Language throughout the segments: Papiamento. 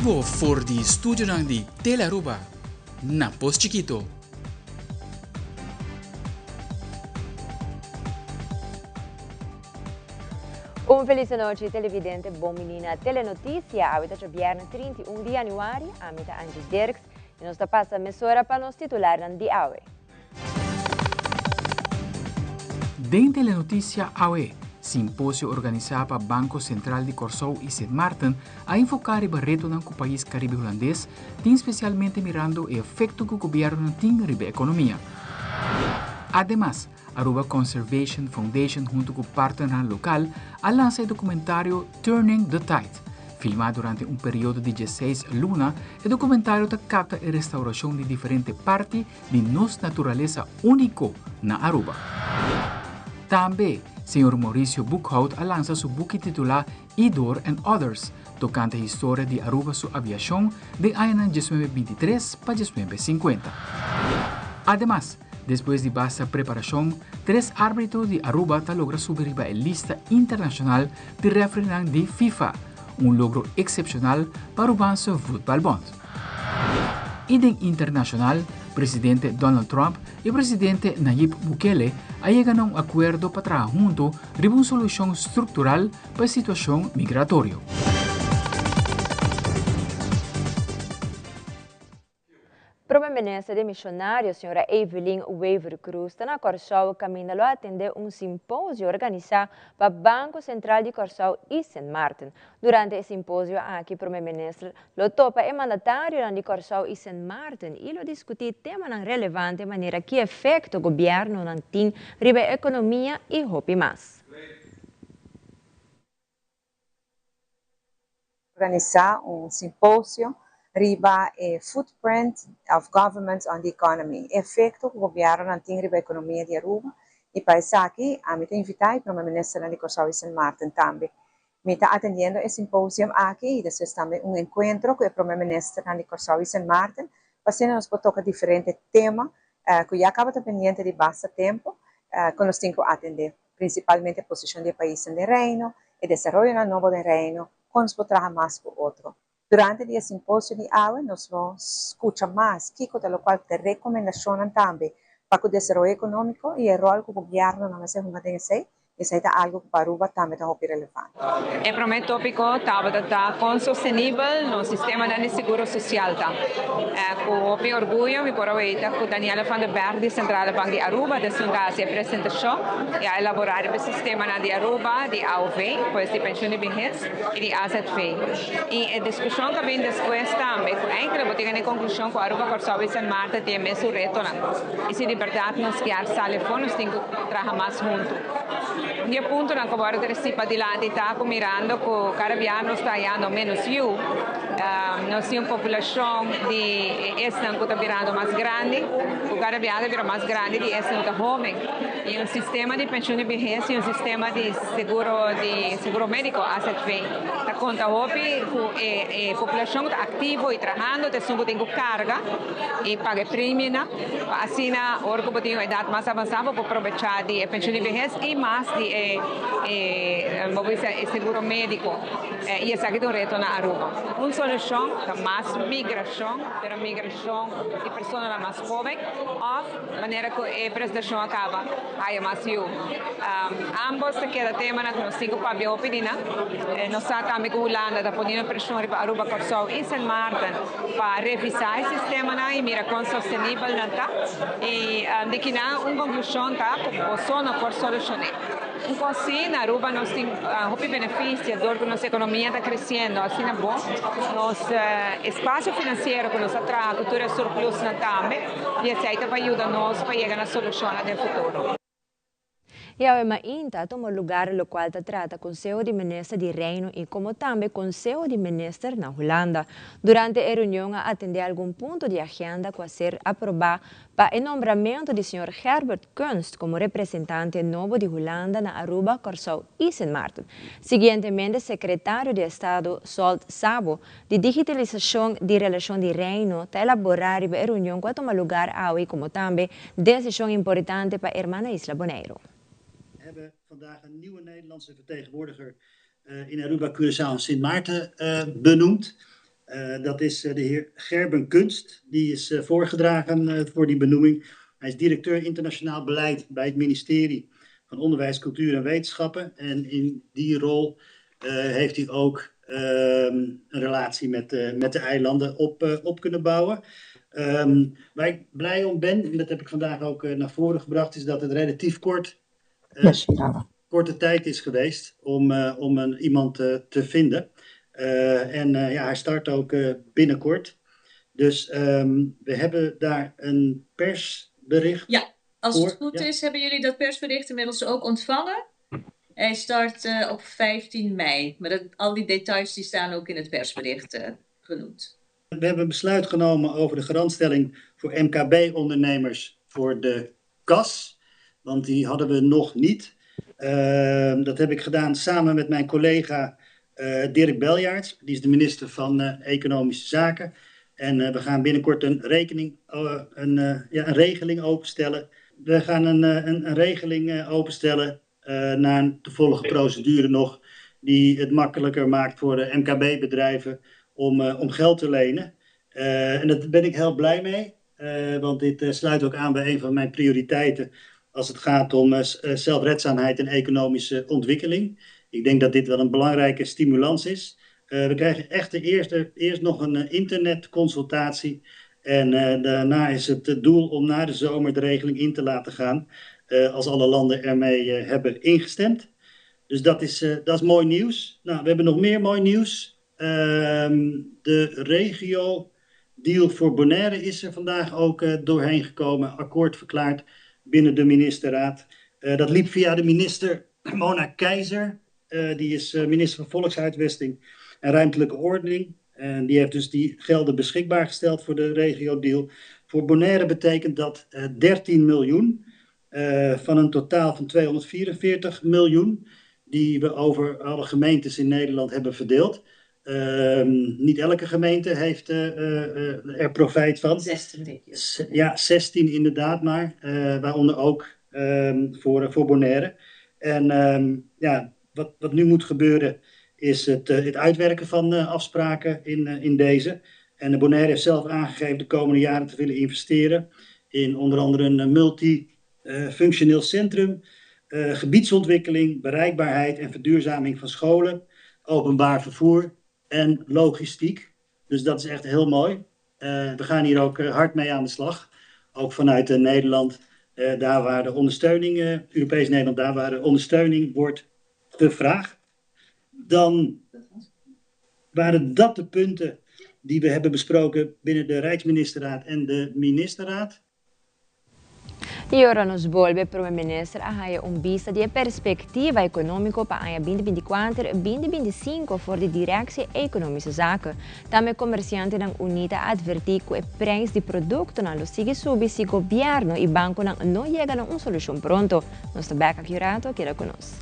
bibo for di studionan di Telearuba na Pos Chikito. Un feliz anochi televidente, bon bini na Telenoticia. Awe ta djabièrnè 31 di januari. Ami ta Angie Dirks i nos ta pasa mesora pa nos titularnan di awe. Den Telenoticia awe, simposio organisá pa Banko Sentral di Kòrsou i Sint Maarten a enfoká riba retonan ku pais Karibe Hulandes tin spesialmente mirando e efekto ku gobièrnunan tin riba ekonomia. Ademas, Aruba Conservation Foundation huntu ku partnernan lokal a lansa e dokumentario Turning the Tide. Filmá durante un periodo di dieseis luna, e dokumentario ta kapta e restaurashon di diferente parti di nos naturalesa úniko na Aruba. Tambe, señor Mauricio Boekhoudt a lansa su buki titulá Idor and Others, tokante historia di Aruba su aviashon den añanan diesnuebe bintitres pa diesnuebe sinkuenta. Ademas, despues di basta preparashon, tres árbitro di Aruba ta logra subi riba e lista internashonal di rèfrinan di FIFA, un logro eksepshonal pa Arubaanse Voetbalbond. I den internashonal, presidente Donald Trump i presidente Nayib Bukele a yega na un akuerdo pa traha huntu riba un solushon struktural pa e situashon migratorio. Prome Minister demisionario Sra. Evelyn Wever-Croes ta na Kòrsou kaminda lo atendé un simposio organisá pa Banko Sentral di Kòrsou i Sint Maarten. Durante e simposio aki Prome Minister lo topa e mandatarionan di Kòrsou i Sint Maarten i lo diskutí temanan relevante manera ki efekto gobièrnunan tin riba e ekonomia i hopi mas. Organisá un simposio riba e footprint of government on the economy, e efekto ku gobièrnunan tin riba ekonomia di Aruba i pa esaki ami ta invitá e Prome Ministernan di Kòrsou i Sint Maarten tambe. Mi ta atendiendo e simposium aki i despues tambe un enkuentro ku e Prome Ministernan di Kòrsou i Sint Maarten pa asina nos por toka diferente tema ku ya kaba ta pendiente di basta tempu ku nos tin ku atendé. prinsipalmente e posishon di e paisnan den Reino, e desaroyonan nobo den Reino, kon nos por traha mas ku otro. Durante di e simposio di awe nos lo skucha mas kiko ta lokual ku ta e rekomendashonnan tambe pa ku desaroyo ekonómiko i e ròl ku gobièrnunan mester hunga den esei. Esei ta algu ku pa Aruba tambe ta hopi relevante. E promé tópiko tabata ta kon sostenibel nos sistemanan di seguro sosial ta. Ku hopi orguyo mi por a weita ku Daniela van der Berg di Centrale Bank di Aruba ta esun ta hasi e presentashon i a elaborá riba e sistemanan di Aruba di AOV, pues di penshun di behes, i di AZV. I e diskushon ta bin despues tambe ku enkele bo tin a ne konklushon ku Aruba, Kòrsou i Sint Maarten tin e mesun retonan. I si di bèrdat nos kier sali afó nos tin ku traha mas huntu. Un di e puntonan ku bo a trese padilanti ta ku mirando ku kada bia nos ta hayando ménos yu, nos tin un populashon di esnan ku ta birando mas grandi, ku kada bia ta bira mas grandi di esnan ku ta hóben. I un sistema di penshun di bihes i un sistema di seguro di seguro médiko, AZV, ta konta hopi ku e populashon ku ta aktivo i trahando ta esun ku tin ku karga i paga e premionan. Pa asina ora ku bo tin un edat mas avansá bo por probechá di e penshun di behes i mas di e bo por bisa e seguro médiko. I esaki ta un reto na Aruba. Un solushon ta mas migrashon, pero migrashon di personanan mas hóben òf manera ku e presentashon a kaba haya mas yu. Ambos ta keda temanan ku nos tin ku papia hopi di nan. Nos sa tambe ku Hulanda ta poniendo preshon riba Aruba, Kòrsou i Sint Maarten pa revisá e sistemanan i mira kon sostenibel nan ta. I di kinan un konklushon ta ku boso no por solushoné. Un kos sí, na Aruba nos tin hopi benefisio dor ku nos ekonomia ta kresiendo asina bon. Nos espasio finansiero ku nos a traha ku tur e surplusnan tambe i esei ta pa yuda nos pa yega na solushonnan den futuro. I awe mainta a tuma lugar locual ta trata Conseho di Minister di Reino y como tambe Conseho di Minister na Hulanda. Durante e reunion a atende algun punto di agenda cu a ser aproba pa e nombramento di señor Herbert Kunst como representante nobo di Hulanda na Aruba, Kòrsou y Sint Maarten. Siguientemente Secretario di Estado Solt Sabo di Digitalisacion di Relacion di Reino ta elabora riba e reunion cu a tuma lugar awe como tambe decision importante pa hermana isla Boneiru. We hebben vandaag een nieuwe Nederlandse vertegenwoordiger in Aruba, Curaçao en Sint Maarten benoemd. Dat is de heer Gerben Kunst. Die is voorgedragen voor die benoeming. Hij is directeur internationaal beleid bij het ministerie van Onderwijs, Cultuur en Wetenschappen. En in die rol heeft hij ook een relatie met de eilanden op kunnen bouwen. Waar ik blij om ben, en dat heb ik vandaag ook naar voren gebracht, is dat het relatief korte tijd is geweest om iemand te vinden. En ja, hij start ook binnenkort. Dus we hebben daar een persbericht. Ja, als het goed is, hebben jullie dat persbericht inmiddels ook ontvangen. Hij start op 15 mei. Maar al die details die staan ook in het persbericht genoemd. We hebben een besluit genomen over de garantstelling voor MKB-ondernemers voor de kas. Want die hadden we nog niet. Dat heb ik gedaan samen met mijn collega Dirk Beljaarts. Die is de minister van Economische Zaken. En we gaan binnenkort een regeling openstellen. We gaan een regeling openstellen na een te volgen procedure nog, die het makkelijker maakt voor de MKB-bedrijven om geld te lenen. En daar ben ik heel blij mee, want dit sluit ook aan bij een van mijn prioriteiten als het gaat om zelfredzaamheid en economische ontwikkeling. Ik denk dat dit wel een belangrijke stimulans is. We krijgen echt eerst nog een internetconsultatie. En daarna is het doel om na de zomer de regeling in te laten gaan, als alle landen ermee hebben ingestemd. Dus dat is mooi nieuws. Nou, we hebben nog meer mooi nieuws. De regio-deal voor Bonaire is er vandaag ook doorheen gekomen. Akkoord verklaard binnen de ministerraad. Dat liep via de minister Mona Keizer. Die is minister van Volkshuisvesting en Ruimtelijke Ordening. En die heeft dus die gelden beschikbaar gesteld voor de regio-deal. Voor Bonaire betekent dat 13 miljoen van een totaal van 244 miljoen die we over alle gemeentes in Nederland hebben verdeeld. Niet elke gemeente heeft er profijt van. 16 regio's. Ja, 16 inderdaad maar. Waaronder ook voor Bonaire. En ja, wat nu moet gebeuren is het uitwerken van afspraken in deze. En de Bonaire heeft zelf aangegeven de komende jaren te willen investeren in onder andere een multifunctioneel centrum, gebiedsontwikkeling, bereikbaarheid en verduurzaming van scholen, openbaar vervoer en logistiek. Dus dat is echt heel mooi. We gaan hier ook hard mee aan de slag. Ook vanuit Nederland, daar waar de ondersteuning, Europees Nederland, daar waar de ondersteuning wordt gevraagd. Dan waren dat de punten die we hebben besproken binnen de Rijksministerraad en de ministerraad. Y ora nos bolbe, Prome Minister a haya un bista di perspectiva economico pa aña 2024-2025 for di Directie Economische Zaken. Tambe comerciantenan uni ta adverti cu e prijs di productonan lo sigui subi si gobierno y banconan no yega na un solucion pronto. Nos ta back aki rato, keda cu nos.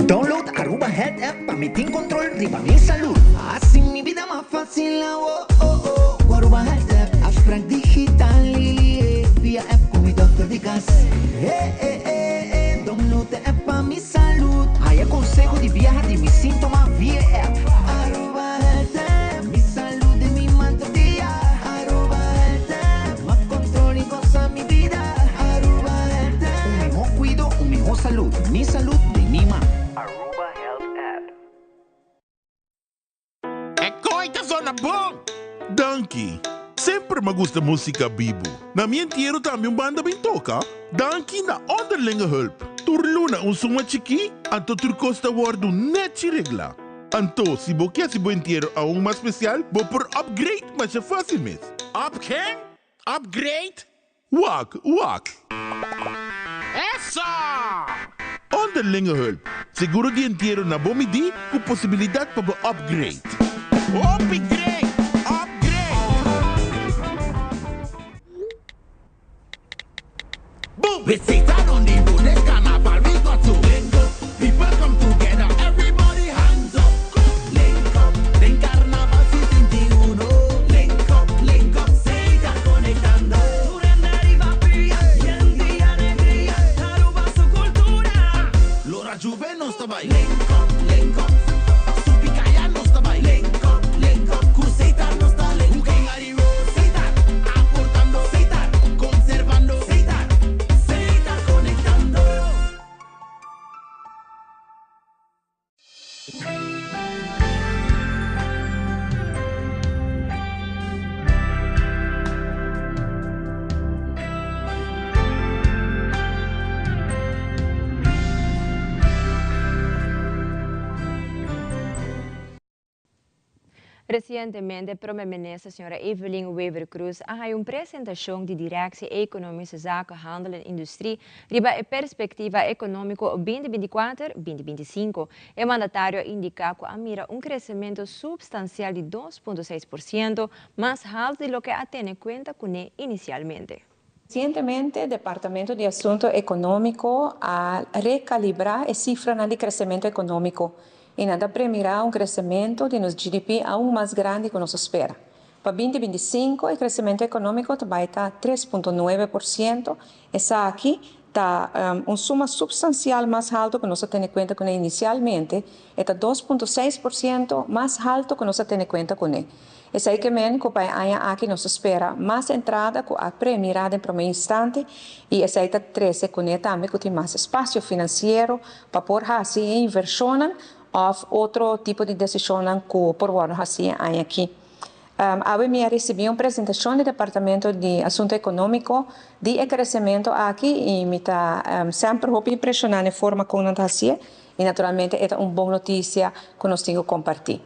Download Aruba Health App pa mi tin control riba mi salud. Haci mi bida mas facil, oh, oh, oh. Cu Aruba Health App, afspraak digital, via app cu mi dokter di cas. Eh, eh, eh, eh. Download de app pa mi salud. Haya conseho di biaha di mi sintoma via app. Aruba Health App, mi salud den mi man tur dia. Aruba Health App, mas control y goza mi bida. Aruba Health App, un miho cuido, un miho salud. Mi salud den mi man. Aruba Health App. E koi ta zona bon! Danki! Semper m'a gusta musica bibu. Na mi entiero tambe un banda bin toca. Danki na Onderlinge Hulp. Tur luna un suma chikí, anto tur kos ta wòrdu nèchi reglá. Anto, si bo ke hasi bo entiero aun mas spesial, bo por upgrade masha fásil mes. Up ken? Upgrade? Wak, wak! Eso! Onderlinge Hulp, seguro di entiero na bo midí ku posibilidat pa bo upgrade. Hopi great! Upgrade! Boom! We sit on the road, this carnival we got to link up. People come together, everybody hands up. Link up, den carnaval 71. Link up, link up, Seita conectando. Recientemente, Prome Minister Sra. Evelyn Wever-Croes a haya un presentacion di Directie Economische Zaken, Handel en Industrie riba e perspectiva economico 2024-2025. E mandatario a indica cu a mira un crecemento substancial di 2.6%, mas halto di loke a tene cuenta cune inicialmente. Recientemente, Departamento di Asunto Economico a recalibra e cifranan di crecemento economico y nan ta premira un crecemento di nos GDP aun mas grandi cu nos a spera. Pa 2025, e crecemento economico ta bay ta 3.9%. Esaki ta un suma substancial mas halto cu nos a tene cuenta cune inicialmente, e ta 2.6% mas halto cu nos a tene cuenta cune. Esey ke men cu pa e aña aki nos ta spera mas entrada cu a premira den prome instante y esey ta trece cune tambe cu tin mas espacio financiero pa por haci e inversionnan of otro tipo di decisionnan cu por wordo haci e aña aki. Awe mi a ricibi un presentacion di Departamento di Asunto Economico di e crecemento aki y mi ta semper hopi impresiona n'e forma con nan ta haci'e y naturalmente e ta un bon noticia cu nos tin cu comparti.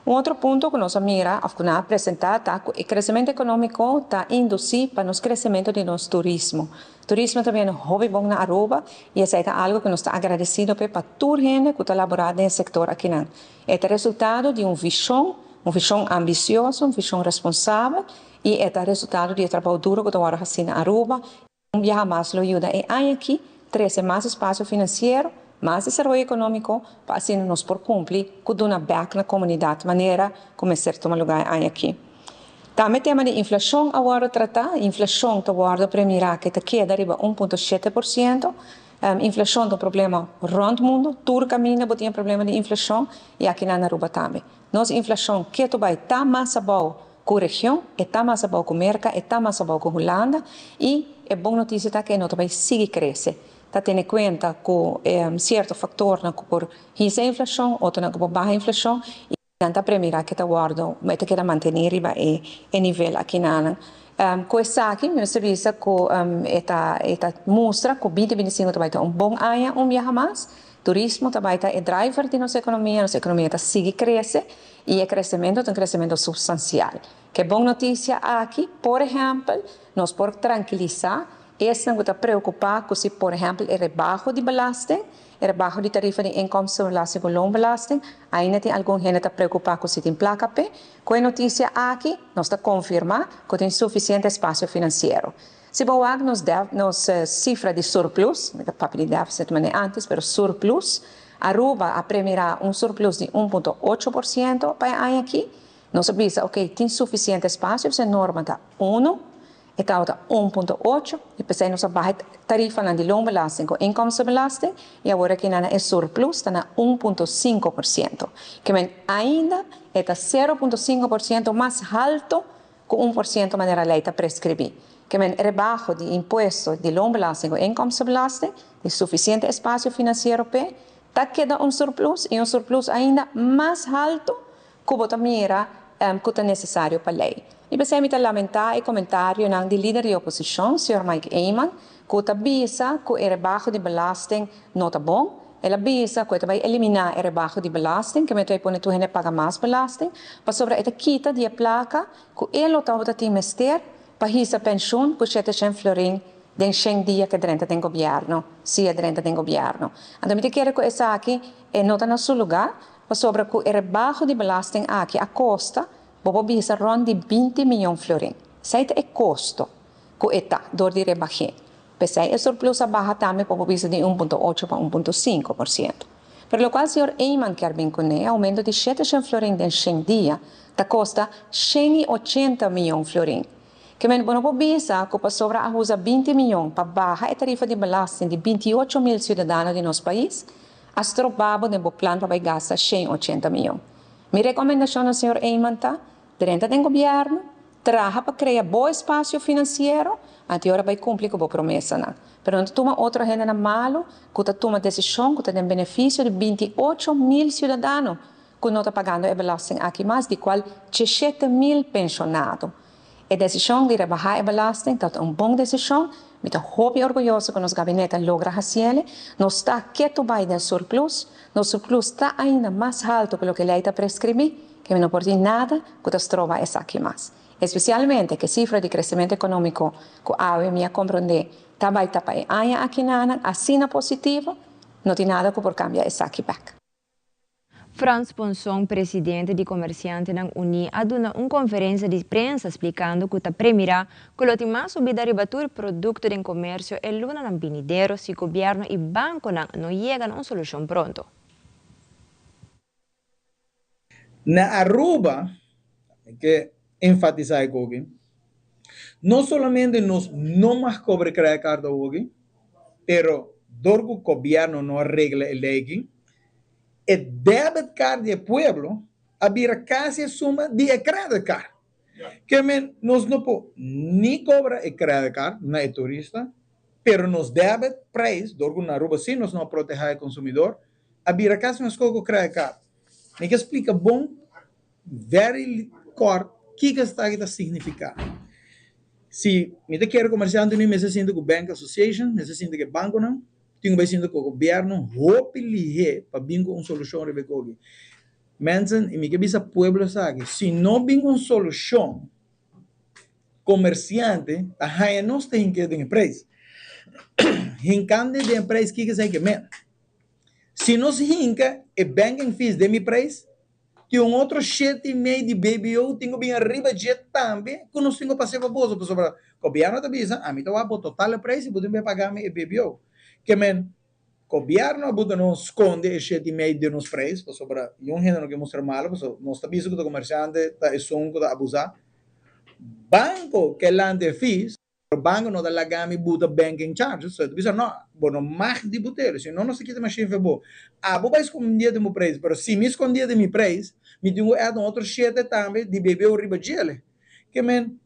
Un otro punto cu nos a mira of cu nan a presenta ta cu e crecemento economico ta induci pa nos crecemento di nos turismo. Turismo ta biendo hopi bon na Aruba y esey ta algo cu nos ta agradecido p'e pa tur hende cu ta labora den e sector akinan. E ta resultado di un vision, un vision ambicioso, un vision responsabel y e ta resultado di e trabou duro cu ta worde haci na Aruba. Un biaha mas lo yuda e aña aki trece mas espacio financiero, mas desaroyo economico pa asina nos por cumpli cu duna bek na comunidad manera cu mester tuma lugar e aña aki. Tambe tema di inflacion a wordo trata. Inflacion ta wordo premira cu ta keda riba 1.7%. Inflacion ta un problema rond mundo, tur caminda bo tin e problema di inflacion y aki na Aruba tambe. Nos inflacion keto bay ta mas abou cu region, e ta mas abou cu Merca, e ta mas abou cu Hulanda y e bon noticia ta cu e no ta bay sigui crece. Ta tene cuenta cu cierto factornan cu por hisa inflacion, otronan cu por baha inflacion y nan ta premira cu ta wordo, ta keda manteni riba e nivel aki nan. Cu esaki, mi mester bisa cu e ta mustra cu 2025 ta bay ta un bon aña un biaha mas. Turismo ta bay ta e driver di nos economia, nos economia ta sigui crece y e crecemento ta un crecemento substancial. Cu bon noticia aki, por ehempel, nos por trankilisa esnan cu ta preocupa cu si, por ehempel, e rebaho di belasting, e rebaho di tarifa di inkomstenbelasting cu loonbelasting, ainda tin algun hende ta preocupa cu si tin placa p'e. Cu e noticia aki, nos ta confirma cu tin suficiente espacio financiero. Si bo wak nos cifra di surplus, mi ta papia di deficit manera antes, pero surplus, Aruba a premira un surplus di 1.8% pa e aña aki. Nos a bisa, ok, tin suficiente espacio, e norma ta 1, e ta 1.8, y pesey nos a baha tarifa di loonbelasting cu inkomstenbelasting, y awor aki na e surplus ta na 1.5%. Ke men ainda ta 0.5% mas halto cu 1% manera ley ta prescribi. Ke men rebaho di impuesto di loonbelasting cu inkomstenbelasting, tin suficiente espacio financiero p'e, ta keda un surplus y un surplus ainda mas halto cu bo ta mira cu ta necesario pa ley. Y pesey mi ta lamenta e comentario di lider di oposicion, Sr. Mike Eman, cu ta bisa cu e rebaho di belasting no ta bon. El a bisa cu ta bay elimina e rebaho di belasting, ke men ta pone tur hende paga mas belasting, pasobra e ta kita di e placa cu e lo tabata tin mester pa hisa pensioen cu 700 florin den 100 dia cu e drenta den gobierno, si e drenta den gobierno. Anto, mi ta kere cu esaki e no ta na su lugar, pasobra cu e rebaho di belasting aki a costa, bo por bisa rond di 20 miyon florin. Esey ta e costo cu e ta door di rebah'e. Pesey e surplus a baha tambe bo por bisa di 1.8 pa 1.5%. Pero locual señor Eman kier bin cune, aumento di 700 florin den 100 dia, ta costa 180 miyon florin. Ke men bo no por bisa cu pasobra a usa 20 miyon pa baha e tarifa di belasting di 28 mil ciudadano di nos pais, a stroba bo den bo plan pa gasta 180 miyon. Mi recomendacion na señor Eman ta, drenta den gobierno, traha pa crea bon espacio financiero, anto ora bay cumpli cu bo promesanan. Pero no tuma otro hende na malo, cu ta tuma decision, cu ta den beneficio di 28 mil ciudadano, cu no ta pagando e belasting aki mas, di cual 17 mil pensionado. E decision di rebaha e belasting ta un bon decision. Mi ta hopi orguyoso ku nos gabinete a logra hasiele. Nos ta ketu bai den surplus. Nos surplus ta ainda mas haltu ku loke lei ta preskribí, ke mi no por tin nada ku ta stroba esaki mas. Espesialmente ku e sifra di kresementu ekonómiko ku awe mi a komprondé ta bai ta pa e aña akinanan asina positivo, no tin nada ku por kambia esaki bèk. Frans Ponson, presidente di Comerciantenan Uní a duna un conferencia di prensa splicando cu ta premira cu lo tin mas subida riba tur producto den comercio e lunanan binidero si gobierno y banconan no yega na un solucion pronto. Na Aruba, mi ke enfatisa e koki, no solamente nos no mag kobra credit card awoki, pero dor ku gobierno no a regla e ley aki, E debit card di e pueblo a bira casi e suma di e credit card. Ke men nos no por ni cobra e credit card na e turista, pero nos debit prijs, dor cu na Aruba si nos no a proteha e consumidor, a bira casi mesco cu credit card. Mi ke splica bon, very kort, kiko esaki ta significa. Si mi ta kere comerciante mi mester sinta cu Bank Association, mester sinta cu e banconan, Tin ku bai sinta ku gobièrnu hopi lihé pa bin ku un solushon riba e koki. Mensen, i mi ke bisa pueblo esaki, si no bin ku un solushon, komersiante ta haña nos ta hink'é den e preis. Hinkando den e preis kiko esei ke men? Si nos hinka e banking fees den mi preis, Tin un otro shete i mei di BBO tin ku bin ariba dje tambe ku nos tin ku pas'é pa boso pasobra gobièrnu ta bisa ami ta wak bo total e preis i bo tin ku paga mi e BBO. Ke men gobièrnu a buta nos skonde e shete i mei den nos preis pasobra niun hende no ke mustra malu pasobra nos ta bisa ku ta komersiante ta esun ku ta abusá. Banko ke lanta e fees. Pero banco no ta laga mi buta banking charges. So e ta bisa, no, bo no mag di but'el, si no nos ta kita machine fe bo. Abo bai scondia den bo prijs, pero si mi scondia den mi prijs, mi tin cu add un otro shete tambe di BBO riba djele. Ke men,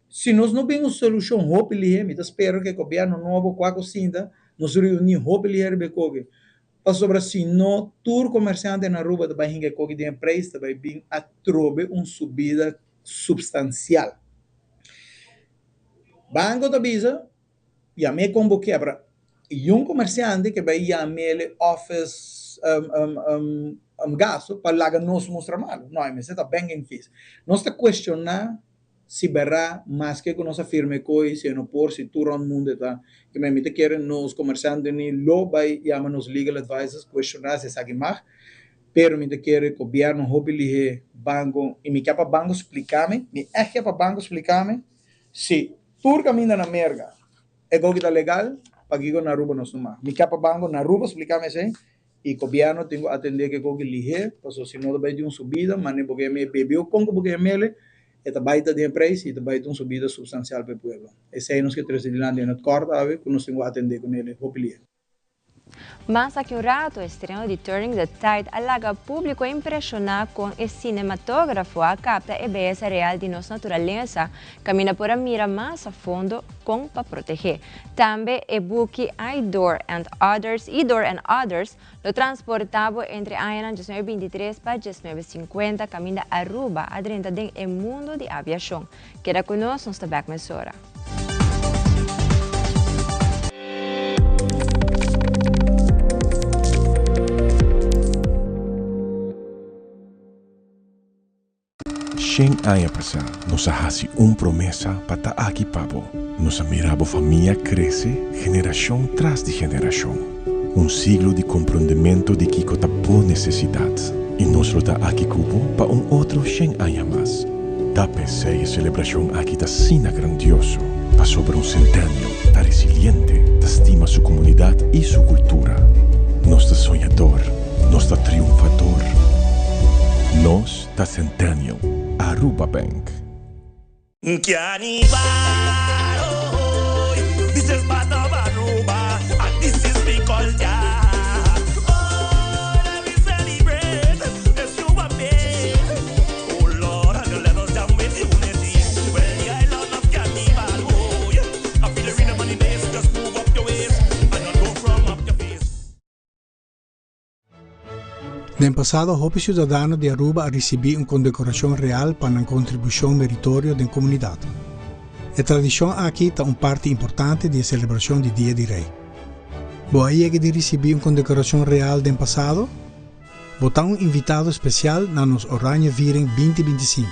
si nos no bin un solucion hopi lihe, mi ta spera cu e gobierno nobo cu a cu sinta, nos reuni hopi lihe riba e koki. Pasobra si no, tur comerciante na Aruba ta bai hinca e koki den e prijs, ta bai bin atrobe un subida substancial. Banco ta bisa, yam'é con bo kebra. Y un comerciante ke bay yam'é office gasto pa laga nos mustra malo. No, e mester ta banking fees. Nos ta cuestiona si bera maske cu nos a firma e coy, si e no por, si tur rond mundo e ta. Ke mi ta kere nos comerciante ni lo bay yama nos legal advisors cuestiona si esaki mag. Pero mi ta kere gobierno hopi lihe banco y mi ke pa banco splica mi, mi echt ke pa banco splica mi si tur caminda na Merca e goki ta legal, pakico na Aruba nos no mag. Mi ke pa banco na Aruba splica mi esey y gobierno tin cu atende ke goki lihe pasobra si no ta bay tin un subida mane bo ke yam'e bbo con cu bo ke yam'ele e ta bay ta den e prijs y ta bay ta un subida substancial pa e pueblo. Esey nos ke trece dilanti en het kort awe cu nos tin cu atende cunele hopi lihe. Mas aki un rato, estreno di Turning the Tide a laga públiko impreshoná kon e sinematografo a kapta e beyesa real di nos naturalesa, kaminda por a mira mas a fondo kon pa protegé. Tambe e buki I Door and Others, I Door and Others, lo transportá bo entre añanan 1923 pa 1950 kaminda Aruba a drenta den e mundu di aviashon. Keda ku nos, nos ta bèk mesora. Shen aña pasá nos a hasi un promesa pa ta aki pa bo. Nos a mira bo famia krese generashon tras di generashon. Un siglo di komprondementu di kiko ta bo nesesidat. I nos lo ta aki ku bo pa un otro shen aña mas. Ta p'esei e selebrashon aki ta asina grandioso, pasobra un Centennial ta resiliente, ta stima su komunidat i su kultura. Nos ta soñador, nos ta triunfador. Nos ta Centennial, Aruba Bank. Den pasado hopi ciudadano di Aruba a ricibi un condecoracion real pa nan contribucion meritorio den comunidad. E tradishon aki ta un parti importante di e selebrashon di Dia di Rei. Bo a yega di risibí un kondekorashon real den pasado? Bo ta un invitado spesial na nos Oranje Viering 2025.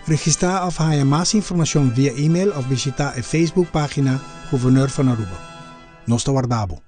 Registrá òf haña mas informashon via email òf bishitá e Facebook página Gouverneur van Aruba. Nos ta warda bo!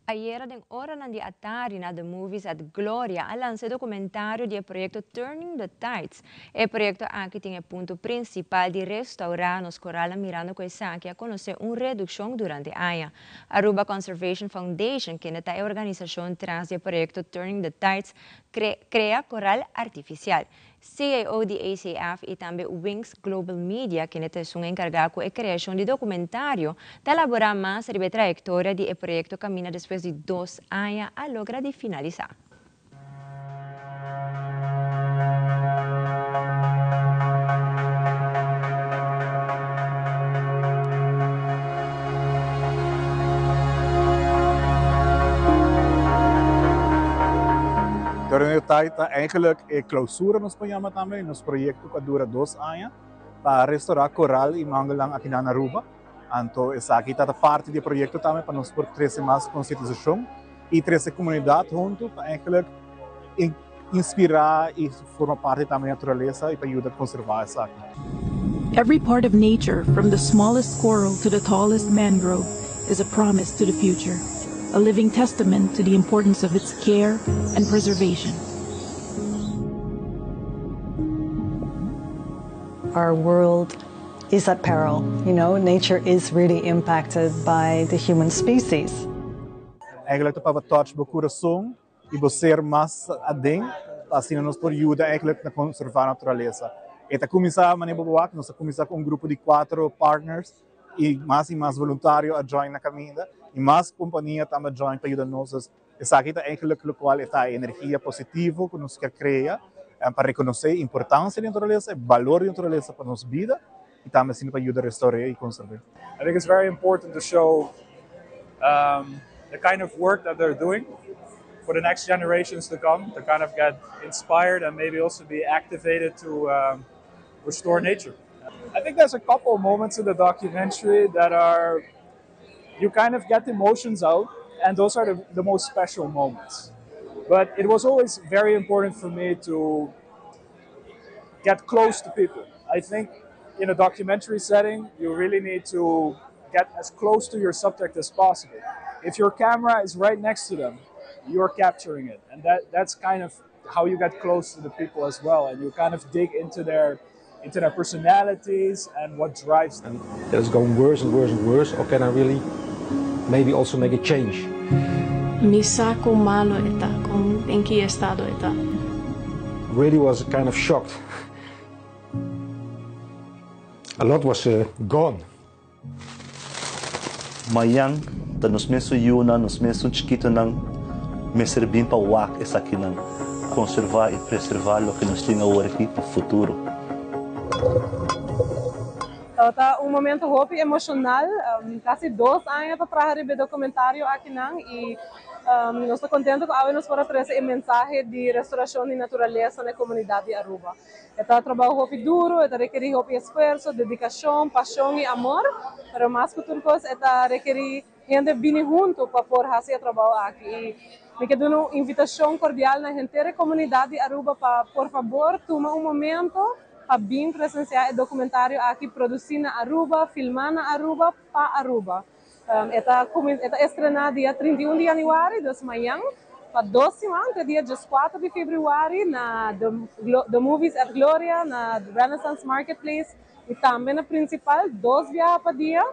Ayera den oranan di atardi na The Movies at Gloria a lansa e documentario di e proyecto Turning the Tides. E proyecto aki tin e punto principal di restaura nos coralnan mirando cu esaki a conoce un reduccion durante aña. Aruba Conservation Foundation, kende ta e organisacion tras di e proyecto Turning the Tides, crea coral artificial. CAO di ACF i tambe Wings Global Media, kende ta esun enkargá ku e kreashon di dokumentario, ta elaborá mas riba e trayektoria di e proyekto kaminda despues di dos aña a logra di finalisá. Torneo Tai ta eigenlijk e clausura nos por yama tambe, nos proyecto cu a dura dos aña pa restaura coral y mangelnan aki na Aruba. Anto esaki ta parti di e proyecto tambe pa nos por trece mas concientisacion y trece comunidad hunto pa eigenlijk inspira y forma parti tambe di naturalesa y pa yuda conserva esaki. Every part of nature, from the smallest coral to the tallest mangrove, is a promise to the future, a living testament to the importance of its care and preservation. Our world is at peril, you know, nature is really impacted by the human species. Eigenlijk ta pa touch bo curason y bo ser mas aden pa asina nos por yuda eigenlijk na conserva naturalesa. E ta cuminsa manera bo wak, nos a cuminsa cu un grupo di cuatro partners y mas y mas voluntario a join na caminda y mas compania tambe a join pa yuda nos. Dus esaki ta eigenlijk locual e ta e energia positivo cu nos kier crea pa reconoce e importancia di naturalesa, e balor di naturalesa pa nos bida y tambe asina pa yuda restaure y conserve. I think it's very important to show um, the kind of work that they're doing for the next generations to come to kind of get inspired and maybe also be activated to um, restore nature. I think there's a couple moments in the documentary that are you kind of get emotions out and those are the, the most special moments. But it was always very important for me to get close to people. I think in a documentary setting, you really need to get as close to your subject as possible. If your camera is right next to them, you're capturing it. And that, that's kind of how you get close to the people as well. And you kind of dig into their into their personalities and what drives them. That is going worse and worse and worse, or can I really maybe also make a change? Mi sa con malo e ta, con den ki estado e ta. Really was kind of shocked. A lot was uh, gone. Mayan ta nos mesun yunan, nos mesun chikitonan mester bin pa wak esakinan, konservá i preservá loke nos tin awor aki pa futuro. Tabata un momento hopi emocional, casi dos aña ta traha riba e documentario akinan y nos ta contento cu awe nos por a trece e mensahe di restauracion di naturalesa na e comunidad di Aruba. E ta trabou hopi duro, e ta rekerí hopi esfuerso, dedikashon, pashon i amor, pero mas ku tur kos e ta rekerí hende bini huntu pa por hasi e trabou aki. I mi ke duna un invitashon kordial na henter e komunidat di Aruba pa por fabor tuma un momento pa bin presensiá e dokumentario aki produsí na Aruba, filmá na Aruba, pa Aruba. E ta e ta estrená dia 31 di yanüari, dus mañan, pa dos siman te dia dieskuater di febrüari na The The Movies at Gloria, na Renaissance Marketplace i tambe na Principal, dos biaha pa dia.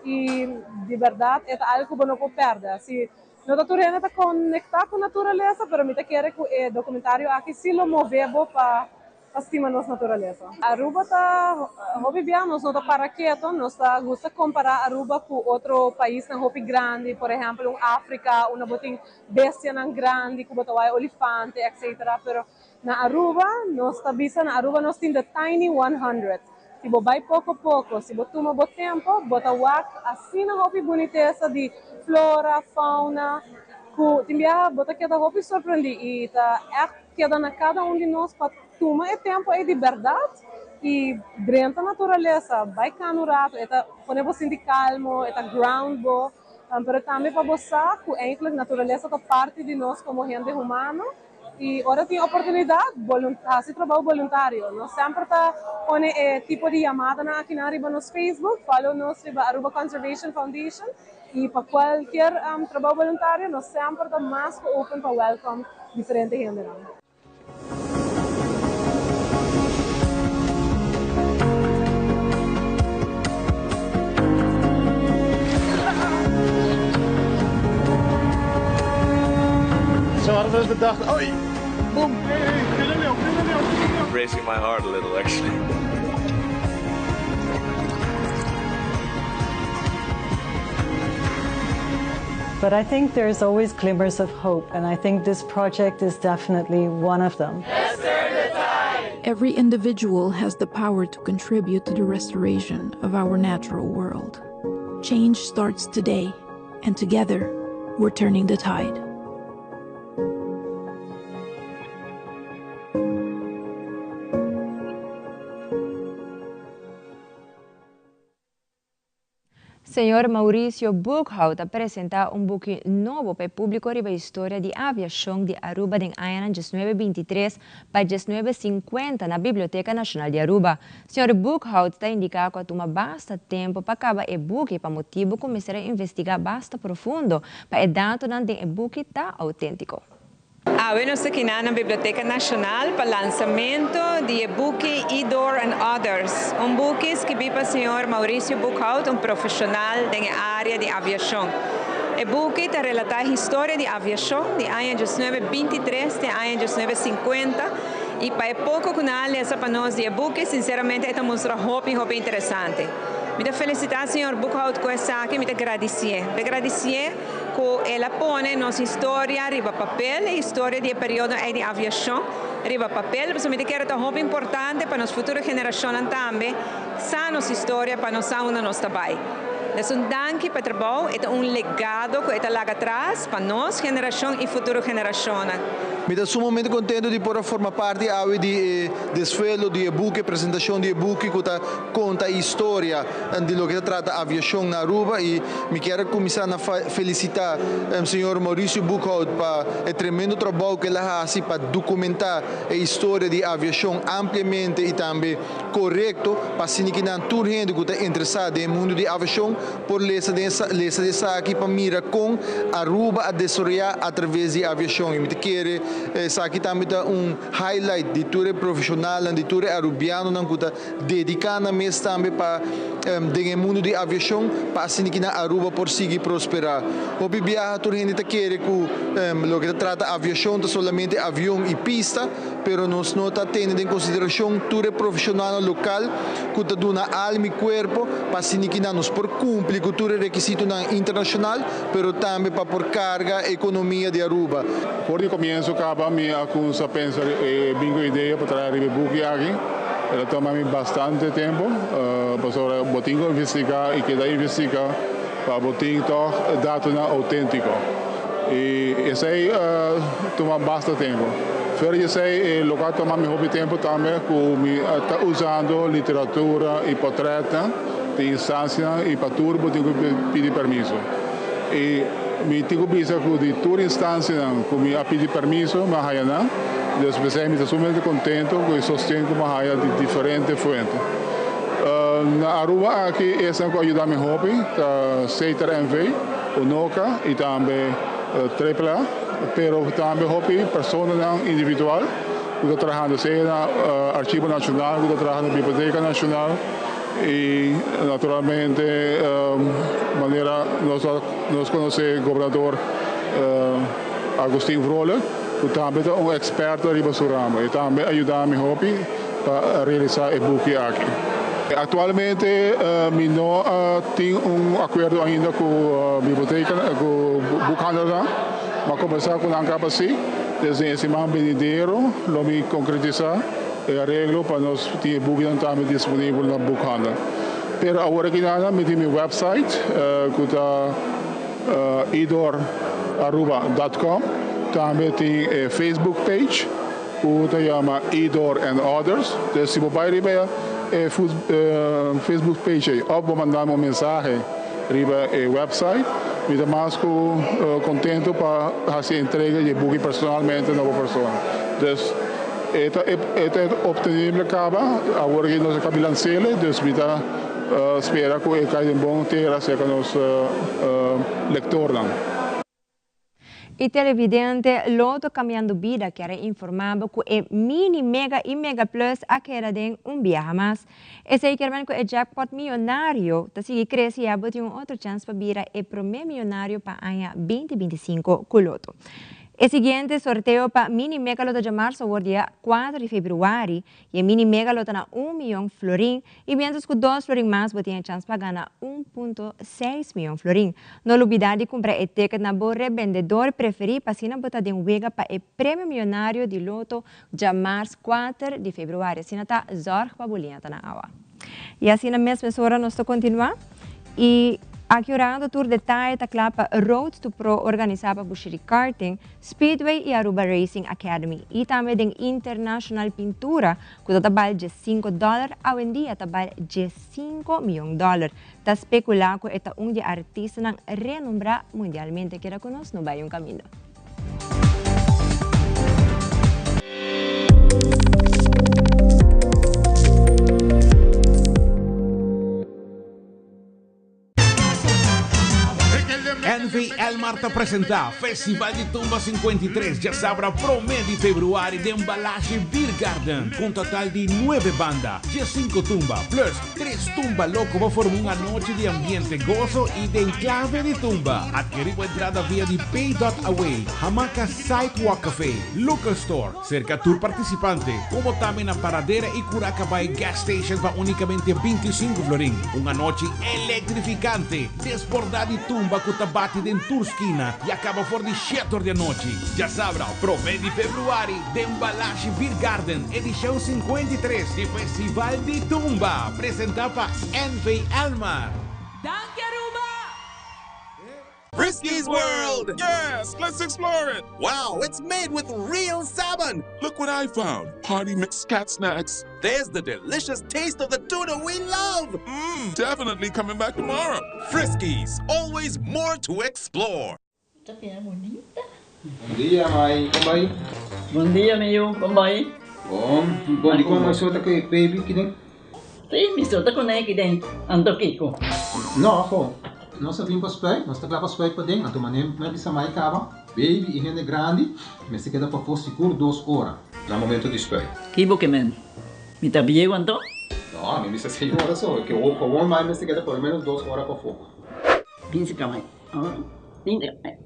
I di bèrdat e ta algu ku bo no por pèrdè. Si. No ta tur hende ta conecta cu naturalesa, pero mi ta kere cu e documentario aki si lo move bo pa pa stima nos naturalesa. Aruba ta hopi bia, nos no ta para keto, nos ta gusta compara Aruba cu otro paisnan hopi grandi, por ehempel un Africa unda bo tin bestianan grandi cu bo ta waya olifante etc. Pero na Aruba nos ta bisa na Aruba nos tin the tiny 100. Si bo bai poco poco, si bo tuma bo tempo, bo ta wak asina hopi bunitesa di flora, fauna, cu tin biaha bo ta keda hopi sorprendi y ta echt keda na cada un di nos pa tuma e tempo ey di berdad y drenta naturalesa, bai cana un rato, e ta pone bo sinti calmo, e ta ground bo, pero tambe pa bo sa cu eigenlijk naturalesa ta parti di nos como hende humano. Y ora tin oportunidad, haci trabou boluntario. Nos semper ta pone e tipo di yamadanan akinan riba nos Facebook, follow nos riba Aruba Conservation Foundation y pa cualkier trabou boluntario nos semper ta mas cu open pa welcome diferente hendenan. Zo hadden we het bedacht. Oei, boom. Racing my heart a little actually. But I think there's always glimmers of hope, and I think this project is definitely one of them. Every individual has the power to contribute to the restoration of our natural world. Change starts today, and together, we're turning the tide. Señor Mauricio Boekhoudt a presenta un buki nobo pa e publico riba historia di aviacion di Aruba den añanan diesnuebe bintitres pa diesnuebe sinkuenta na Biblioteca Nacional di Aruba. Señor Boekhoudt ta indica cu a tuma basta tempo pa caba e buki pa motibo cu mester a investiga basta profundo pa e datonan den e buki ta autentico. Awe nos ta kina na Biblioteca Nacional pa lansamento di e buki Idor and Others, un buki skibi pa señor Mauricio Boekhoudt, un profesional den e area di aviacion. E buki ta relata e historia di aviacion di aña diesnuebe bintitres te aña diesnuebe sinkuenta y pa e poco cu nan a lesa pa nos di e buki, sinceramente e ta mustra hopi hopi interesante. Mi ta felicita señor Boekhoudt cu esaki, mi ta gradicié. Mi ta gradicié. Ku el a pone nos historia riba papel, e historia di e periodo ei di aviashon riba papel, pasobra mi ta kere ta hopi importante pa nos futuro generashonnan tambe sa nos historia pa nos sa unda nos ta bai. Des un danki pa e trabou, e ta un legado ku e ta laga atras pa nos generashon i futuro generashonnan. Mi ta sumamente contento di por a forma parti awe di e desfelo di e buki, e presentacion di e buki cu ta conta e historia di loke ta trata aviacion na Aruba y mi kier a cuminsa na felicita señor Mauricio Boekhoudt pa e tremendo trabou cu el a haci pa documenta e historia di aviacion ampliamente y tambe corecto pa asina kinan tur hende cu ta interesa den e mundo di aviacion por lesa den lesa di esaki pa mira con Aruba a desaroya a traves di aviacion y mi ta kere esaki tambe ta un highlight di tur e profesionalnan di tur e Arubianonan cu ta dedica nan mes tambe pa den e mundo di aviacion pa asina ki nan Aruba por sigui prospera. Hopi biaha tur hende ta kere cu loke ta trata aviacion ta solamente avion y pista, pero nos no ta tene den consideracion tur e profesionalnan local cu ta duna alma y cuerpo pa asina ki nan nos por cumpli cu tur e requisitonan internacional, pero tambe pa por carga economia di Aruba. For di comienzo caba mi a cuminsa pensa e bin cu idea pa traha riba e buki aki. El a tuma mi bastante tempo pasobra bo tin cu investiga y keda investiga pa bo tin toch datonan autentico y esey a tuma basta tempo. Fuera di esey e loke a tuma mi hopi tempo tambe cu mi ta usando literatura y potretnan di instancianan y pa tur bo tin cu pidi permiso. Y mi tin cu bisa cu di tur instancianan cu mi a pidi permiso mi a haya nan. Dus p'esey mi ta sumamente contento cu e sosten cu mi a haya di diferente fuente. Na Aruba aki esnan cu a yuda mi hopi ta Setar NV, Unoca y tambe Triple A, pero tambe hopi personanan individual cu ta trahando sea na Archivo Nacional, cu ta traha na Biblioteca Nacional y naturalmente manera nos conoce Gobernador. Agustin Vrolijk ku tambe ta un eksperto riba su ramo. E tambe a yuda mi hopi pa realisá e buki aki. Aktualmente mi no tin un akuerdo ainda ku biblioteka, ku bukhandelnan, mi a kombersá ku nan kaba sí. Desde e siman benidero lo mi konkretisá e areglo pa nos tin e bukinan tambe disponibel na bukhandel. Pero awor aki nada mi tin mi website ku ta idoraruba dot com, tambe tin e Facebook page ku ta yama Idor and Others. Entonces si bo bai riba e Facebook page ei òf bo manda mi un mensahe riba e website, mi ta mas ku kontento pa hasi entrega di e buki personalmente na bo persona. Dus e ta e ta optenible kaba, awor aki nos a kabi lans'el, dus mi ta spera ku e kai den bon tera serka nos lektornan. E televidente Lotto Cambiando Bida kier a informa bo cu e Mini, Mega y Mega Plus a keda den un biaha mas. Esey kier men cu e jackpot miyonario ta sigui crece y abo tin un otro chance pa bira e prome miyonario pa aña 2025 cu Lotto. E siguiente sorteo pa Mini Mega lo ta djamarzo awor dia 4 di februari y e Mini Mega lo ta na un miyon florin Y mientras cu dos florin mas bo tin e chans pa gana un punto seis miyon florin. No lubida di cumpra e ticket na bo rebendedor preferi pa asina bo ta den wega pa e premio miyonario di loto djamars kuater di februari. Asina ta zorg pa bo liña ta na awa. Y asina mes mesora nos ta continua y aki orando tur detaye ta cla pa Road to Pro organisa pa Bushiri Karting, Speedway y Aruba Racing Academy y tambe den International Pintura Ku ta ta bal dje sinku dòler, awendia ta bal dje sinku mion dòler. Ta spekulá ku e ta un di e artistanan renombrá mundialmente. Keda ku nos, no bai un kaminda. NV Elmar ta presenta Festival di Tumba 53 djasabra prome di februari den Balashi Beer Garden cu un total di nuebe banda, diescinco tumba plus tres tumba loco pa forma un anochi di ambiente gozo y den clave di tumba. Adkeri bo entrada via di Pay dot Away, Hamaca Sidewalk Cafe, Local Store, Serka tur partisipante, komo tambe na Paradera i Curaca Bay Gas Station pa unikamente 25 florin. Un anochi elektrifikante, desbordá di tumba ku ta bati den tur skina i a kaba for di shete or di anochi. Djasabra, promé di februari, den Balashi Beer Garden, edishon 53 di Festival di Tumba, presentá pa NV Elmar. Danki Aruba! Friskies World! Yes, let's explore it! Wow, it's made with real salmon! Look what I found! Party mix cat snacks. There's the delicious taste of the tuna we love! Mmm, definitely coming back tomorrow. Friskies, always more to explore. Bon dia, mai. Kon bai? Bon dia, mi yu. Kon bai? Bon. Bon, dikon mai so ta ku e baby kiden? Sí, mi so ta kuné kiden. Anto kiko? No, ho. Nos a bin pa spuit. Nos ta kla pa spuit paden. Anto manera mi a bisa mai kaba, baby i hende grandi mester keda pafó sigur dos ora na momento di spuit. Ki bo ke men? Mi ta bieu anto? No, mi bisa seis ora so. Ke gewoon mai mester keda por lo menos dos ora pafó. Bin si ka mai.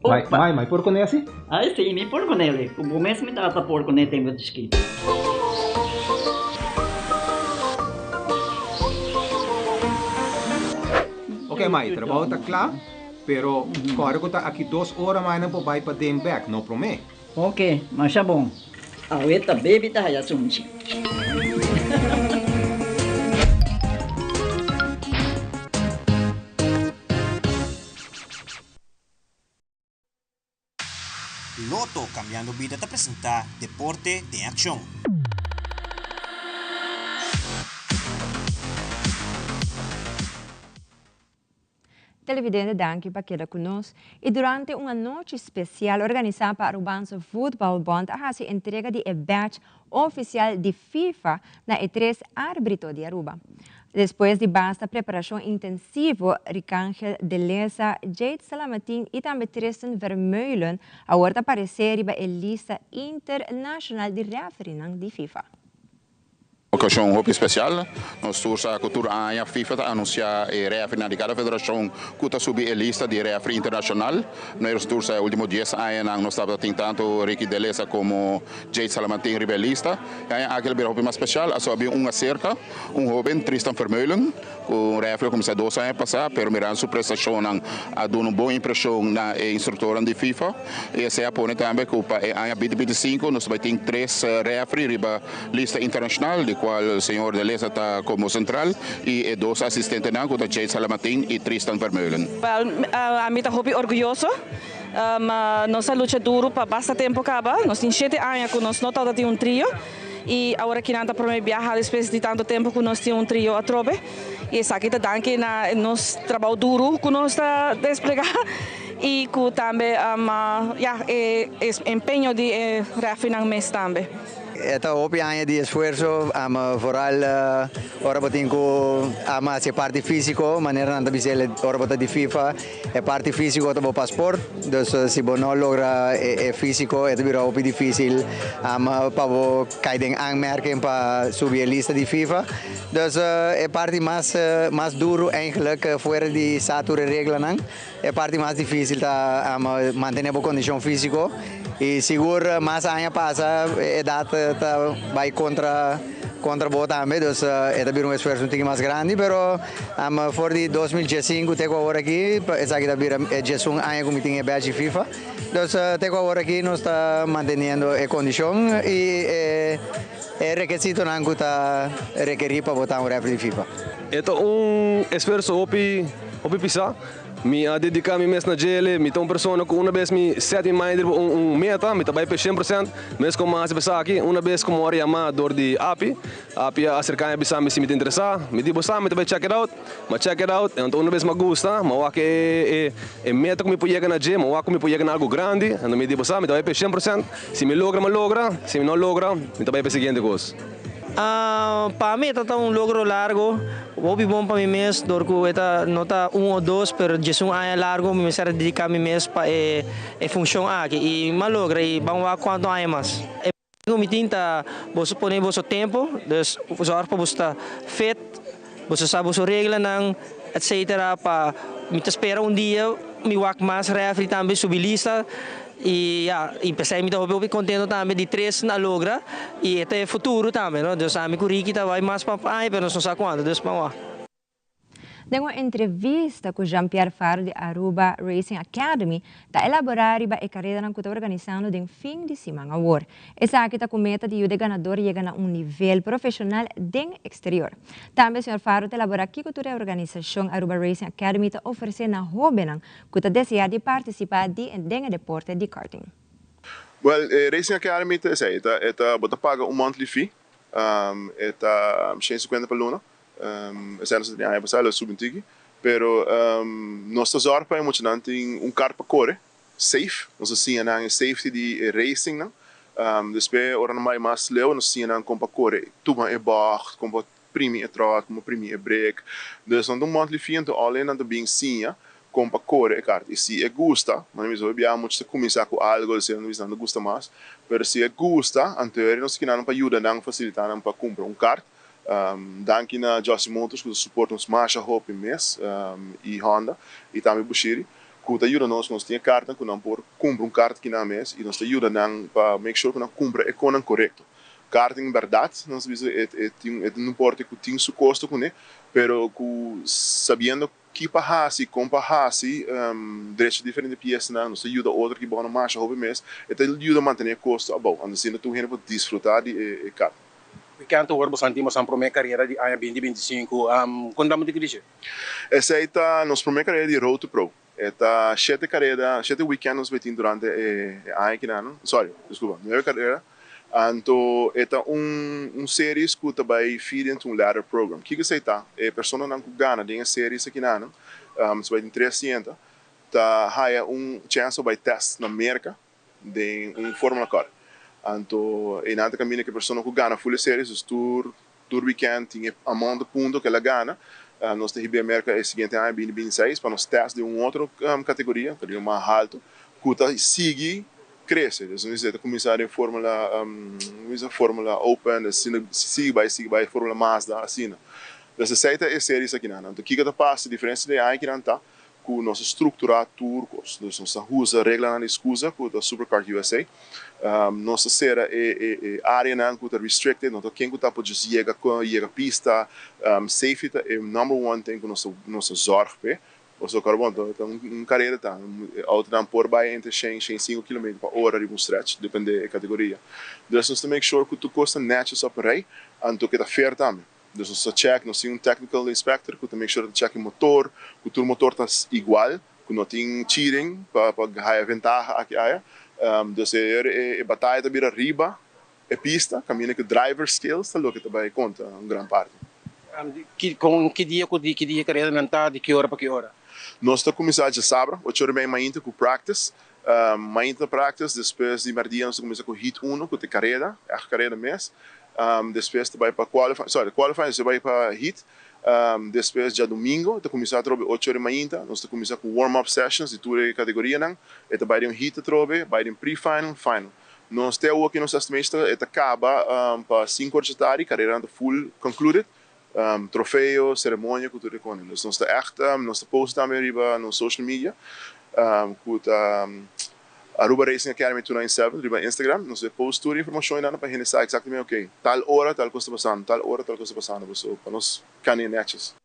Mai, mai, mai por kuné asi? Ai si, mi por kuné li. Ku bo mes mi tata por kuné tempu di chikitu. Ok mai, trabou ta kla, pero kòrda ku ta aki dos ora mai nan por bai paden bèk, no promé. Ok, masha bon. Awe ta baby ta haya sunchi. Lotto Cambiando Bida ta presenta Deporte den Accion. Televidente danki pa keda ku nos y durante un anochi special organisa pa Arubaanse Voetbal Bond a haci entrega di e badge oficial di FIFA na e tres arbrito di Aruba. Despues di basta preparacion intensivo Ricangel de Leza, Jade Salamatin y tambe Tristan Vermeulen awor ta aparece riba e lista internacional di refereenan di FIFA. okashon hopi spesial. Nos tur sa ku tur aña FIFA ta anunsiá e rèfrinan di kada federashon ku ta subi e lista di rèfri internashonal. Nos tur sa e último dies añanan nos tabata tin tantu Ricky De Leza komo Jade Salamantin riba e lista. E aña aki a bira hopi mas spesial, aso a bin un aserka, un hóben, Tristan Vermeulen, ku un rèfri a kuminsá dos aña pasá, pero mirando su prestashonnan a duna un bon impreshon na e instruktornan di FIFA. I esei a pone tambe ku pa e aña binti binti sinku nos ta bai tin tres rèfri riba lista internashonal, di kual señor De Leza ta komo sentral i e dos asistentenan ku ta Jade Salamatin i Tristan Vermeulen. Wel, ami ta hopi orguyoso. Nos a lucha duru pa basta tempu kaba. Nos tin shete aña ku nos no tabata tin un trio i awor aki nan ta prome biaha despues di tantu tempu ku nos tin un trio atrobe. I esaki ta danki na nos trabou duru ku nos ta desplegá i ku tambe ya e empeño di e rèfrinan mes tambe. E ta hopi aña di esfuerso, vooral ora bo tin ku hasi e parti físiko, manera nan ta bisa el ora bo ta di FIFA. E parti físiko ta bo pasport, dus si bo no logra e físiko e ta bira hopi difísil pa bo kai den aanmerking pa subi e lista di FIFA. Dus e parti mas mas duru eigenlijk fuera di sa tur e reglanan, e parti mas difísil ta mantene bo kondishon físiko i sigur mas aña pasa e edat ta bai kontra kontra bo tambe, dus e ta bira un esfuerso un tiki mas grandi pero. For di 2015 te ku awor aki, esaki ta bira e diesun aña ku mi tin e badge di FIFA. Dus te ku awor aki nos ta manteniendo e kondishon i e rekesitonan ku ta rekerí pa bo ta un referee di FIFA. E ta un esfuerso hopi hopi pisá. Mi a dediká mi mes na djele. Mi ta un persona ku una bes mi sèt mi mind riba un meta, mi ta bai p'e 100%. Mes ku mi a hasi p'esaki, una bes ku mi wòrdu yamá dor di api, Api a aserká mi a bisa mi si mi ta interesá. Mi di, Bo sa, mi ta bai check it out. Mi a check it out, anto una bes mi a gusta, mi a wak e e meta ku mi por yega na dje, mi a wak ku mi por yega na algu grandi. Anto mi di, Bo sa, mi ta bai p'e 100%. Si mi logra, mi a logra. Si mi no logra, mi ta bai p'e siguiente kos. Pa mi e ta ta un logro largo, hopi bon pa mi mes, dor ku e ta no ta un o dos, pero djesun aña largo mi mester a dediká mi mes pa e e funshon aki i mi a logra i ban wak kuantu aña mas. Ku mi tin ta boso pone boso tempo, dus zorg pa boso ta fit, boso sa boso reglanan etcetera pa mi ta spera un dia mi wak mas refri tambe subi lista y ya y p'esei mi ta hopi hopi contento tambe di tres a logra y e ta e futuro tambe no, dus ami ku Ricky ta bai mas pa aña pero nos no sa cuanto dus ban wak. Den un entrevista cu Jean Pierre Faro di Aruba Racing Academy ta elabora riba e caredanan cu ta organisando den fin di siman awor. Esaki ta cu meta di yuda e ganador yega na un nivel profesional den exterior. Tambe señor Faro ta elabora kico tur e organisacion Aruba Racing Academy ta ofrece na hobennan cu ta desea di participa di den e deporte di karting. Well, e Racing Academy ta esey, e ta bo ta paga un monthly fee, e ta 150 pa luna. Esei nos a tene aña pasá, lo a subi un tiki. Pero nos ta zòrg pa e muchanan tin un kart pa kore, safe. Nos a siña nan e safety di e racingnan. Despues ora nan bai mas leu nos a siña nan kon pa kore, tuma e bògt, kon pa primi e tròt, kon pa primi e brek. Dus nan ta un monthly fee anto all in nan ta bin siña kon pa kore e kart. I si e gusta, manera mi bisa hopi biaha mucha ta kuminsá ku algu, asina nan ta bisa nan ta gusta mas. Pero si e gusta, anto eri nos ta kina nan pa yuda nan, fasilitá nan pa kumpra un kart. Danki na Jossy Motors ku ta support nos masha hopi mes i Honda i tambe Bushiri ku ta yuda nos ku nos tin e kartnan ku nan por kumpra un kart kinan mes i nos ta yuda nan pa make sure ku nan kumpra e konan korekto. Karting bèrdat nos ta bisa e tin e tin un porte ku tin su kosto kuné pero ku sabiendo ki pa hasi kon pa hasi drecha diferente piesanan nos ta yuda otro ki bo masha hopi mes e ta yuda mantene e kosto abou anto asina tur hende por disfruta di e kart. Weekend awor boso tin boso prome carera di aña binti 25. Conta mi di kidishi. Esey ta nos prome carera di Road to Pro. E ta shete carera, shete weekend nos bay tin durante e aña kinan. Sorry, disculpa, nuebe carera. Anto e ta un un series cu ta bay feed into un ladder program. Kico esey ta? E personanan cu gana den e series akinan, nos bay tin tres sienta, ta haya un chance pa bay test na Merca den un formula car. Anto einan ta caminda cu e persona cu gana full e series, dus tur tur weekend tin e amount de punto cu el a gana. Nos ta hiba e Merca e siguiente aña 2026 pa nos test den un otro categoria, categoria mas halto, cu ta sigui krese. Dus nos ta kuminsá den Formula, kuminsá Formula Open, asina sigui bai sigui bai Formula Mazda asina. Dus esei ta e series akinan. Anto kiko ta pasa, diferensia di e aña akinan ta ku nos a strukturá tur kos. Dus nos a usa reglanan di SKUSA ku ta Superkart USA. Nos a sera e e areanan ku ta restricted, no ta ken ku ta por just yega yega pista. Safety ta e number one thing ku nos nos a zòrg p'e. Pasobra kòrda bon, ta un karera ta, e outonan por bai entre shen, shen i sinku kilometer pa ora riba un stretch, depende e kategoria. Dus nos ta make sure ku tur kos ta nètjes op rei, anto ke ta fair tambe. Dus nos ta check, nos tin un technical inspector ku ta make sure ta check e motor, ku tur motor ta igual, ku no tin cheating pa pa haya ventaha aki aya. Dus e e bataya ta bira riba e pista, kaminda ku driver skills ta loke ta bai konta un gran parti. Ki kon ki dia ku di ki dia kareda nan ta, di ki ora pa ki ora? Nos ta kuminsá djasabra, ocho ora i mei mainta ku practice. Mainta practice, despues di merdia nos ta kuminsá ku heat uno ku ta e kareda, ègt kareda mes. Despues ta bai pa qualifying, sorry, qualifying despues bai pa heat. Despues djadumingo ta kuminsá atrobe ocho ora di mainta, nos ta kuminsá ku warm up sessions di tur e kategorianan. E ta bai den un heat atrobe, bai den pre-final, final. Nos te awoki nos estimation ta e ta kaba pa sinku ora djatardi, kareranan ta full concluded, trofeo, seremonia ku tur e konen. Dus nos ta ègt, nos ta post tambe riba nos social media ku ta Aruba Racing Academy 297 riba Instagram. Nos ta post tur e informashon einan pa hende sa eksaktamente ok tal ora tal kos ta pasando, tal ora tal kos ta pasando pasobra pa nos kania nètjes.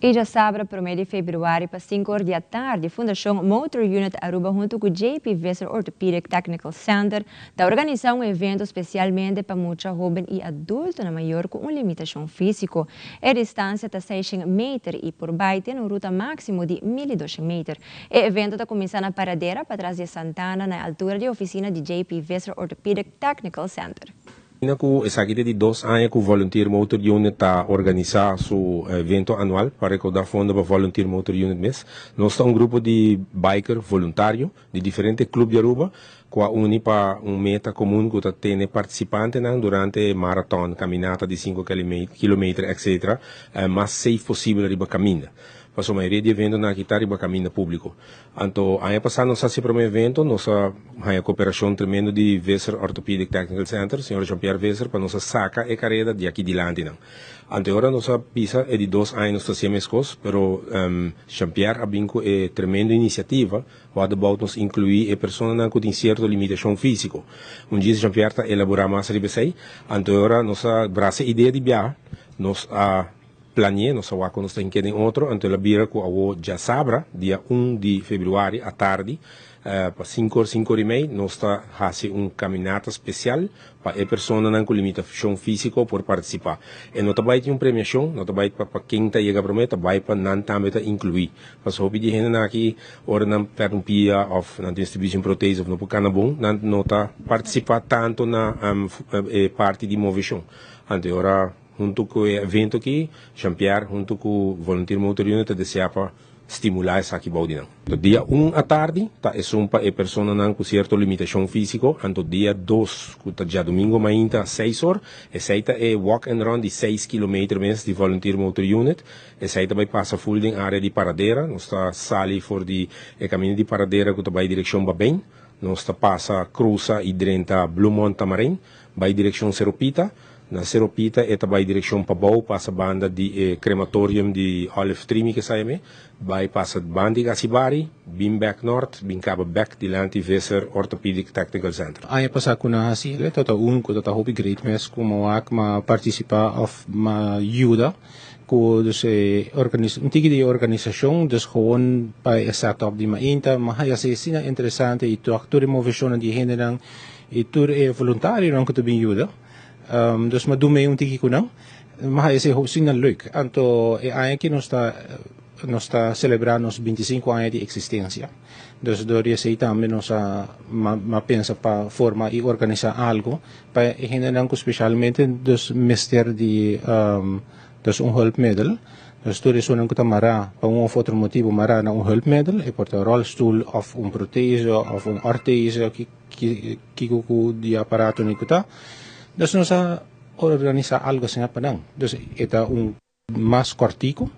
I djasabra promé di februari pa sinku or di atardi Fundashon Motor Unit Aruba huntu ku JP Visser Orthopedic Technical Center ta organisá un evento spesialmente pa mucha hóben i adultonan mayor ku un limitashon físiko. E distansia ta seishen meter i por bai ten un ruta máksimo di mil i doshen meter. E evento ta kuminsá na Paradera patras di e Santana na e altura di ofisina di JP Visser Orthopedic Technical Center. Asina ku esaki ta di dos aña ku Volunteer Motor Unit ta organisá su evento anual pa rekoudá fondo pa Volunteer Motor Unit mes. Nos ta un grupo di biker voluntario di diferente club di Aruba ku a uni pa un meta komun ku ta tene partisipantenan durante maraton, kaminata di sinku kilometer etc. Mas safe posibel riba kaminda. Pasobra mayoria di eventonan aki ta riba kaminda públiko. Anto aña pasá nos hasi promé evento, nos a haña koperashon tremendo di Visser Orthopedic Technical Center, señor Jean Pierre Visser, pa nos a saka e kareda di aki dilantinan. Anto e ora nos a bisa e di dos aña nos ta hasié meskos, pero Jean Pierre a bin ku e tremendo inisiativa what about nos inkluí e personanan ku tin sierto limitashon físiko. Un djis Jean Pierre ta elaborá mas riba esei. Anto e ora nos a brasa e idea di biaha, nos a. Planié, nos a wak ku nos ta hinké den otro, anto el a bira ku awo djasabra, dia un di februari atardi, pa sinku or, sinku or i mei, nos ta hasi un kaminata spesial pa e personanan ku limitashon físiko por partisipá. E no ta bai tin un premiashon, no ta bai pa pa ken ta yega promé, ta bai pa nan tambe ta inkluí. Pasobra hopi di e hendenan aki, ora nan pèrdè un pia òf nan tin mester bisti un protese òf no por kana bon, nan no ta partisipá tantu na e parti di moveshon. Anto e ora. Huntu ku e evento aki, Jean Pierre huntu ku Volunteer Motor Unit ta desea pa stimulá esaki bou di nan. Anto dia un atardi ta esun pa e personanan ku sierto limitashon físiko, anto dia dos ku ta djadumingu mainta seis or, esei ta e walk and run di seis kilometer mes di Volunteer Motor Unit. Esei ta bai pasa ful den área di Paradera. Nos ta sali for di e kaminda di Paradera ku ta bai direkshon Babijn. Nos ta pasa krusa i drenta Bloemond Tamarin, bai direkshon Sero Pita. Na Sero Pita e ta bai direkshon pabou, pasa banda di e krematorium di Olive Tree mi ke sa yam'é, bai pasa banda di Gasibari, bin bèk nòrt, bin kaba bèk dilanti Visser Orthopedic Technical Center. Aña pasá ku nan hasi e ta un ku ta hopi great mes ku mi wak m'a partisipá òf m'a yuda ku dus e organis un tiki di e organisashon dus gewoon pa e set up di mainta m'a haya asina asina interesante i tòg tur e moveshonnan di e hendenan i tur e voluntarionan ku ta bin yuda. Dus m'a dun mee un tiki ku nan. M'a haya esei hopi asina leuk. Anto e aña aki nos ta nos ta selebrá nos bintisinku aña di eksistensia. Dus dor di esei tambe nos a m'a pensa pa forma i organisá algu pa e hendenan ku speshalmente dus mester di dus un hulpmiddel. Dus tur esunnan ku ta mará pa un òf otro motibu mará na un hulpmiddel, e por ta ròlstul òf un protese òf un ortese òf kiko ku di aparatonan ku ta. Dus nos a organisá algu asina pa nan. Dus e ta un mas kòrtiku,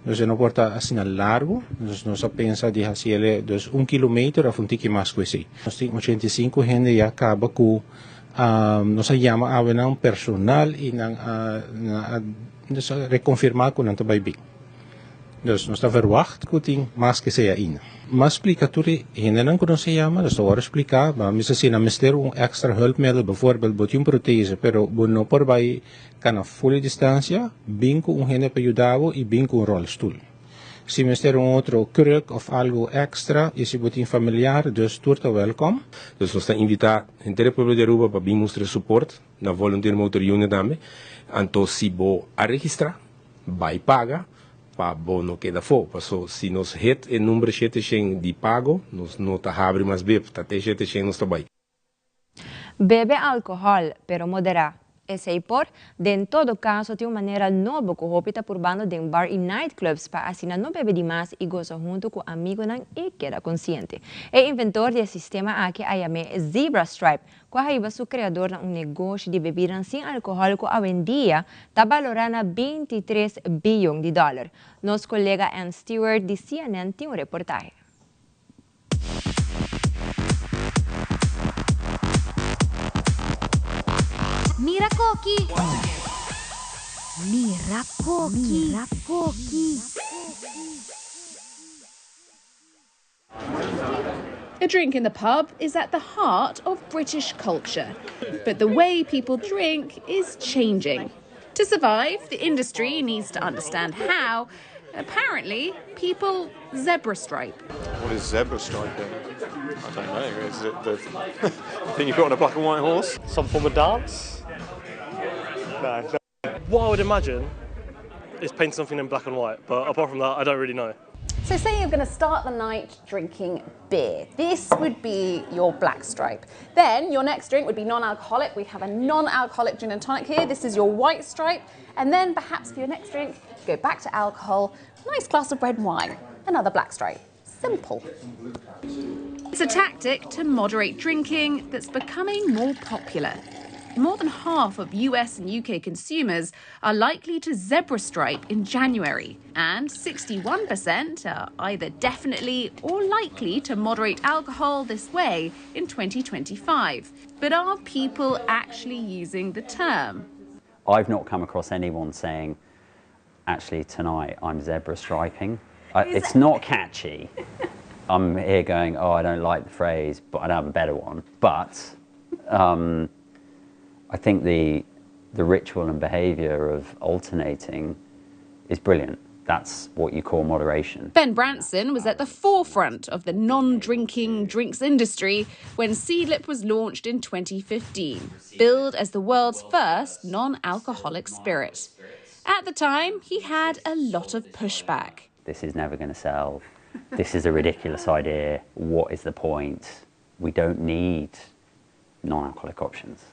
Dus e no por ta asina largu, dus nos a pensa di hasi el dus un kilometer of un tiki mas ku esei. Nos tin 85 hende ya kaba ku nos a yama awe nan personal i nan a nan a dus a rekonfirmá ku nan ta bai bin. Dus nos ta verwagt ku tin mas ke esei ainda. M'a splika tur e hendenan ku nos a yama, nos ta wòrdu spliká, ma mi sa si nan mester un èkstra hulpmiddel, bijvoorbeeld bo tin un protese pero bo no por bai Kana full e distancia, bin cu un hende pa yuda bo y bin cu un rolstoel. Si mester un otro kruk of algo extra y si bo tin familiar, dus tur ta welkom. Dus nos ta invita henter e pueblo di Aruba pa bin mustra support na Volunteer Motor Unit tambe. Anto si bo a registra, bay paga pa bo no keda afo. Paso si nos hit e number 700 di pago, nos no ta habri mas bib, ta te 700 nos ta bay. Bebe alkohòl, pero moderá. Esei por, den todo kaso tin un manera nobo ku hopi ta purbando den bar i nightclubs pa asina no bebe di mas i gosa huntu ku amigunan i keda konsiente. E inventor di e sistema aki a yam'é Zebra Stripe, ku a hiba su kreador na un negoshi di bebidanan sin alkohòl ku awendia ta balorá na 23 biyon di dòler. Nos kolega Ann Stewart di CNN tin un reportahe. Mira koki! Mira koki! Mira koki! A drink in the pub is at the heart of British culture. But the way people drink is changing. To survive, the industry needs to understand how. Apparently, people zebra stripe. What is zebra striping? I don't know. Is it the thing you put on a black and white horse? Some form of dance? No. What I would imagine is paint something in black and white, but apart from that, I don't really know. So say you're going to start the night drinking beer. This would be your black stripe. Then your next drink would be non-alcoholic. We have a non-alcoholic gin and tonic here. This is your white stripe. And then perhaps for your next drink, go back to alcohol, nice glass of red wine, another black stripe. Simple. It's a tactic to moderate drinking that's becoming more popular. More than half of US and UK consumers are likely to zebra stripe in January, and 61% are either definitely or likely to moderate alcohol this way in 2025. But are people actually using the term? I've not come across anyone saying, actually, tonight I'm zebra striping. It's not catchy. I'm here going, oh, I don't like the phrase, but I don't have a better one. But I think the, the ritual and behavior of alternating is brilliant. That's what you call moderation. Ben Branson was at the forefront of the non drinking drinks industry when Seedlip was launched in 2015, billed as the world's first non alcoholic spirit. At the time, he had a lot of pushback. This is never going to sell. This is a ridiculous idea. What is the point? We don't need non alcoholic options.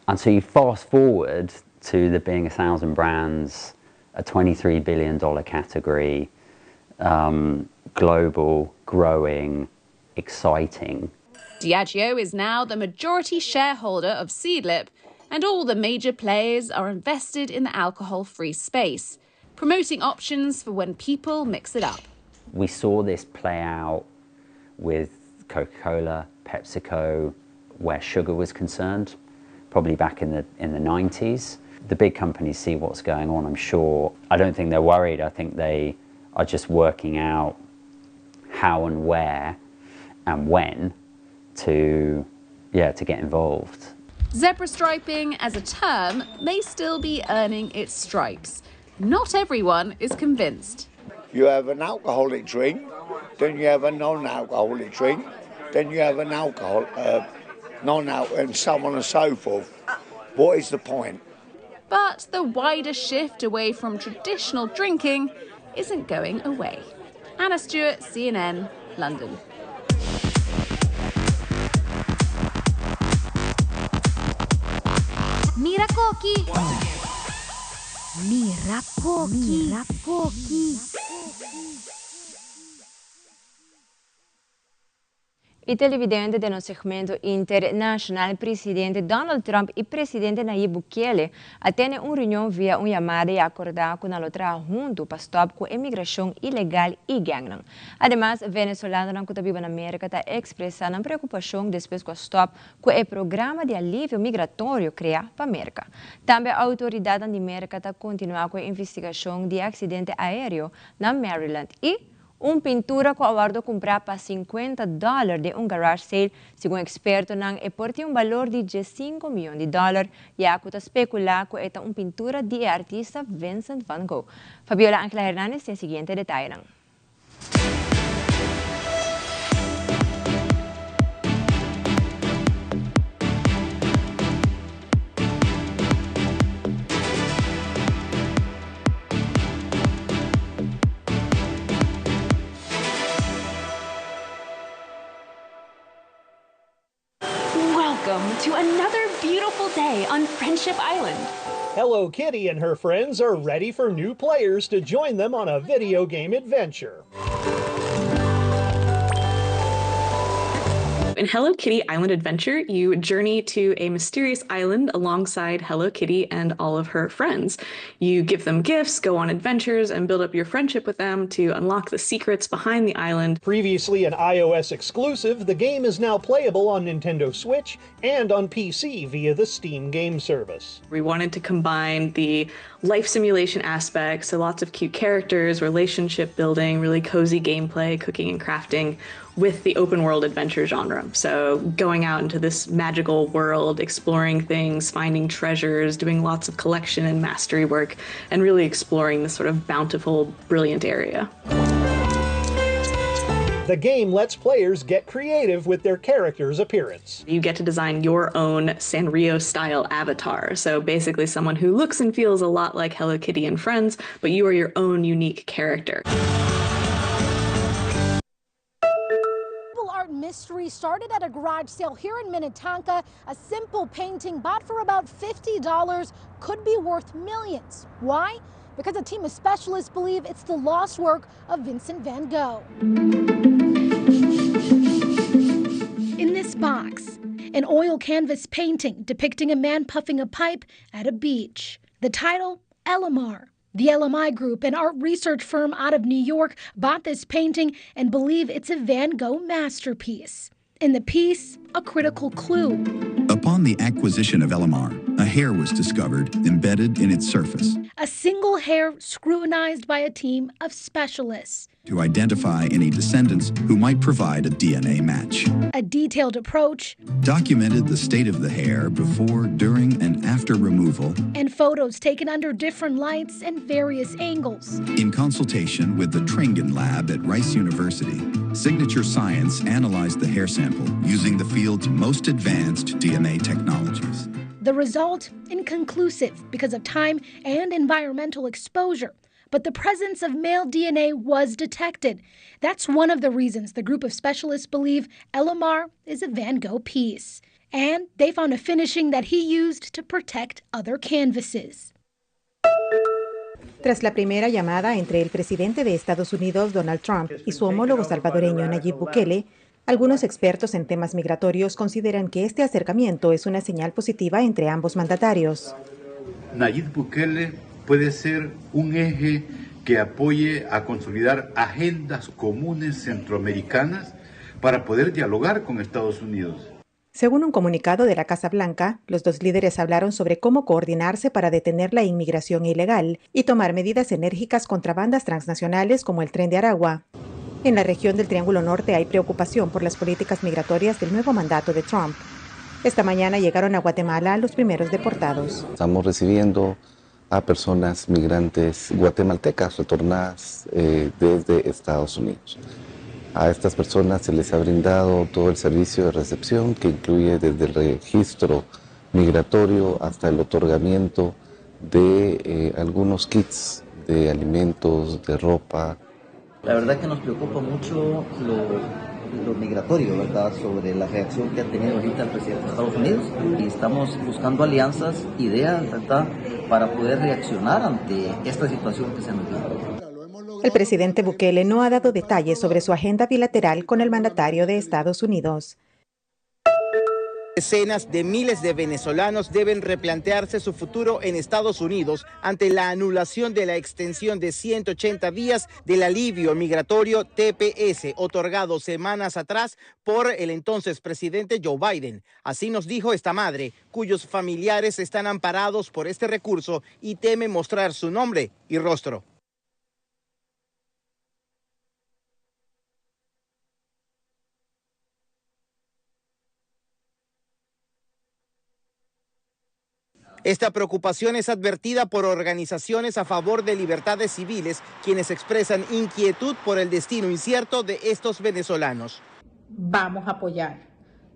And so you fast forward to there being 1,000 brands, a $23 billion category, global, growing, exciting. Diageo is now the majority shareholder of Seedlip, and all the major players are invested in the alcohol free space, promoting options for when people mix it up. We saw this play out with Coca Cola, PepsiCo, where sugar was concerned, probably back in the, in the 90s. The big companies see what's going on, I'm sure. I don't think they're worried. I think they are just working out how and where and when to, yeah, to get involved. Zebra striping as a term may still be earning its stripes. Not everyone is convinced. You have an alcoholic drink, then you have a non-alcoholic drink, then you have an alcohol, non-alcohol, and so on and so forth. What is the point? But the wider shift away from traditional drinking isn't going away. Anna Stewart, CNN, London. Mira koki! Mira koki! Mira koki! Y televidente den nos segmento internacional presidente Donald Trump y presidente Nayib Bukele a tene un reunion via un yamada y a acorda cu nan lo traha hunto pa stop cu e migracion ilegal y gangnan. Ademas, venezolanonan cu ta biba na Merca ta expresa nan preocupacion despues cu a stop cu e programa di alivio migratorio crea pa Merca. Tambe autoridadnan di Merca ta continua cu e investigacion di e accidente aereo na Maryland y Un pintura ku a wòrdu kumprá pa sinkuenta dòler den un garage sale, segun ekspertonan e por tin un balor di diesinku mion di dòler, ya ku ta spekulá ku e ta un pintura di e artista Vincent van Gogh. Fabiola Angela Hernandez tin e siguiente detayenan. Welcome to another beautiful day on Friendship Island. Hello Kitty and her friends are ready for new players to join them on a video game adventure. In Hello Kitty Island Adventure, you journey to a mysterious island alongside Hello Kitty and all of her friends. You give them gifts, go on adventures, and build up your friendship with them to unlock the secrets behind the island. Previously an iOS exclusive, the game is now playable on Nintendo Switch and on PC via the Steam Game Service. We wanted to combine the life simulation aspects, so lots of cute characters, relationship building, really cozy gameplay, cooking and crafting, with the open world adventure genre. So going out into this magical world, exploring things, finding treasures, doing lots of collection and mastery work, and really exploring this sort of bountiful, brilliant area. The game lets players get creative with their character's appearance. You get to design your own Sanrio style avatar. So basically, someone who looks and feels a lot like Hello Kitty and friends, but you are your own unique character. Art mystery started at a garage sale here in Minnetonka. A simple painting bought for about $50 could be worth millions. Why? Because a team of specialists believe it's the lost work of Vincent van Gogh. In this box, an oil canvas painting depicting a man puffing a pipe at a beach. The title, Elimar. The LMI Group, an art research firm out of New York, bought this painting and believe it's a Van Gogh masterpiece. In the piece, a critical clue. Upon the acquisition of Elimar, a hair was discovered embedded in its surface. A single hair scrutinized by a team of specialists. To identify any descendants who might provide a DNA match. A detailed approach. Documented the state of the hair before, during, and after removal. And photos taken under different lights and various angles. In consultation with the Tringen Lab at Rice University, Signature Science analyzed the hair sample using the field's most advanced DNA technologies. The result inconclusive because of time and environmental exposure. But the presence of male DNA was detected. That's one of the reasons the group of specialists believe Elimar is a Van Gogh piece. And they found a finishing that he used to protect other canvases. Tras la primera llamada entre el presidente de Estados Unidos, Donald Trump, y su homólogo salvadoreño, Nayib Bukele, algunos expertos en temas migratorios consideran que este acercamiento es una señal positiva entre ambos mandatarios. Nayib Bukele puede ser un eje que apoye a consolidar agendas comunes centroamericanas para poder dialogar con Estados Unidos. Según un comunicado de la Casa Blanca, los dos líderes hablaron sobre cómo coordinarse para detener la inmigración ilegal y tomar medidas enérgicas contra bandas transnacionales como el Tren de Aragua. En la región del Triángulo Norte hay preocupación por las políticas migratorias del nuevo mandato de Trump. Esta mañana llegaron a Guatemala los primeros deportados. Estamos recibiendo a personas migrantes guatemaltecas retornadas eh, desde Estados Unidos. A estas personas se les ha brindado todo el servicio de recepción que incluye desde el registro migratorio hasta el otorgamiento de eh, algunos kits de alimentos, de ropa. La verdad que nos preocupa mucho lo, lo migratorio, ¿verdad? Sobre la reacción que ha tenido ahorita el presidente de Estados Unidos. Y estamos buscando alianzas, ideas, ¿verdad? Para poder reaccionar ante esta situación que se nos viene. El presidente Bukele no ha dado detalles sobre su agenda bilateral con el mandatario de Estados Unidos. Decenas de miles de venezolanos deben replantearse su futuro en Estados Unidos ante la anulación de la extensión de 180 días del alivio migratorio TPS otorgado semanas atrás por el entonces presidente Joe Biden. Así nos dijo esta madre, cuyos familiares están amparados por este recurso y teme mostrar su nombre y rostro. Esta preocupación es advertida por organizaciones a favor de libertades civiles, quienes expresan inquietud por el destino incierto de estos venezolanos. Vamos a apoyar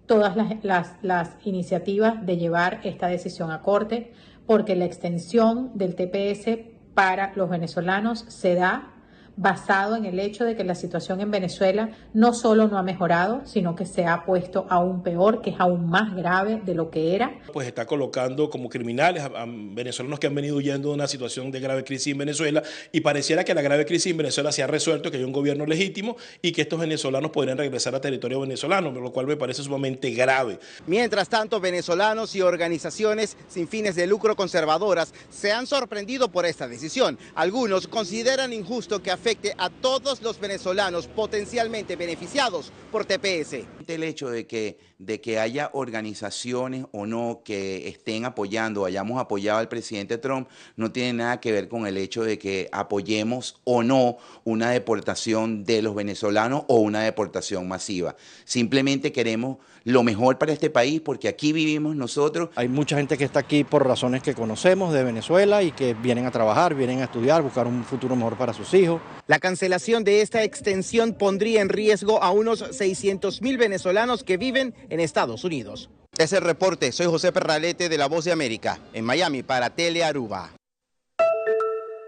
todas las, iniciativas de llevar esta decisión a corte, porque la extensión del TPS para los venezolanos se da basado en el hecho de que la situación en Venezuela no solo no ha mejorado, sino que se ha puesto aún peor, que es aún más grave de lo que era. Pues está colocando como criminales a, venezolanos que han venido huyendo de una situación de grave crisis en Venezuela y pareciera que la grave crisis en Venezuela se ha resuelto, que hay un gobierno legítimo y que estos venezolanos podrían regresar a territorio venezolano, lo cual me parece sumamente grave. Mientras tanto, venezolanos y organizaciones sin fines de lucro conservadoras se han sorprendido por esta decisión. Algunos consideran injusto que afecte a todos los venezolanos potencialmente beneficiados por TPS. El hecho de que, de que haya organizaciones o no que estén apoyando o hayamos apoyado al presidente Trump no tiene nada que ver con el hecho de que apoyemos o no una deportación de los venezolanos o una deportación masiva. Simplemente queremos lo mejor para este país porque aquí vivimos nosotros. Hay mucha gente que está aquí por razones que conocemos de Venezuela y que vienen a trabajar, vienen a estudiar, buscar un futuro mejor para sus hijos. La cancelación de esta extensión pondría en riesgo a unos 600 mil venezolanos que viven en Estados Unidos. Es el reporte. Soy José Perralete de La Voz de América, en Miami para Telearuba.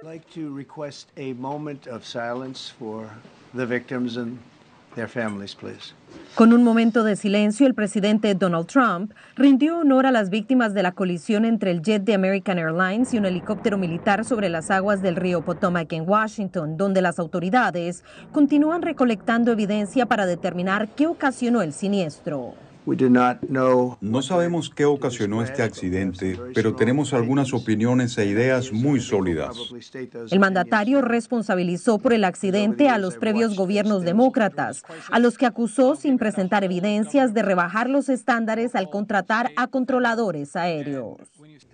I'd like to request a moment of silence for the victims and their families, please. Con un momento de silencio, el presidente Donald Trump rindió honor a las víctimas de la colisión entre el jet de American Airlines y un helicóptero militar sobre las aguas del río Potomac en Washington, donde las autoridades continúan recolectando evidencia para determinar qué ocasionó el siniestro. No sabemos qué ocasionó este accidente, pero tenemos algunas opiniones e ideas muy sólidas. El mandatario responsabilizó por el accidente a los previos gobiernos demócratas, a los que acusó sin presentar evidencias de rebajar los estándares al contratar a controladores aéreos.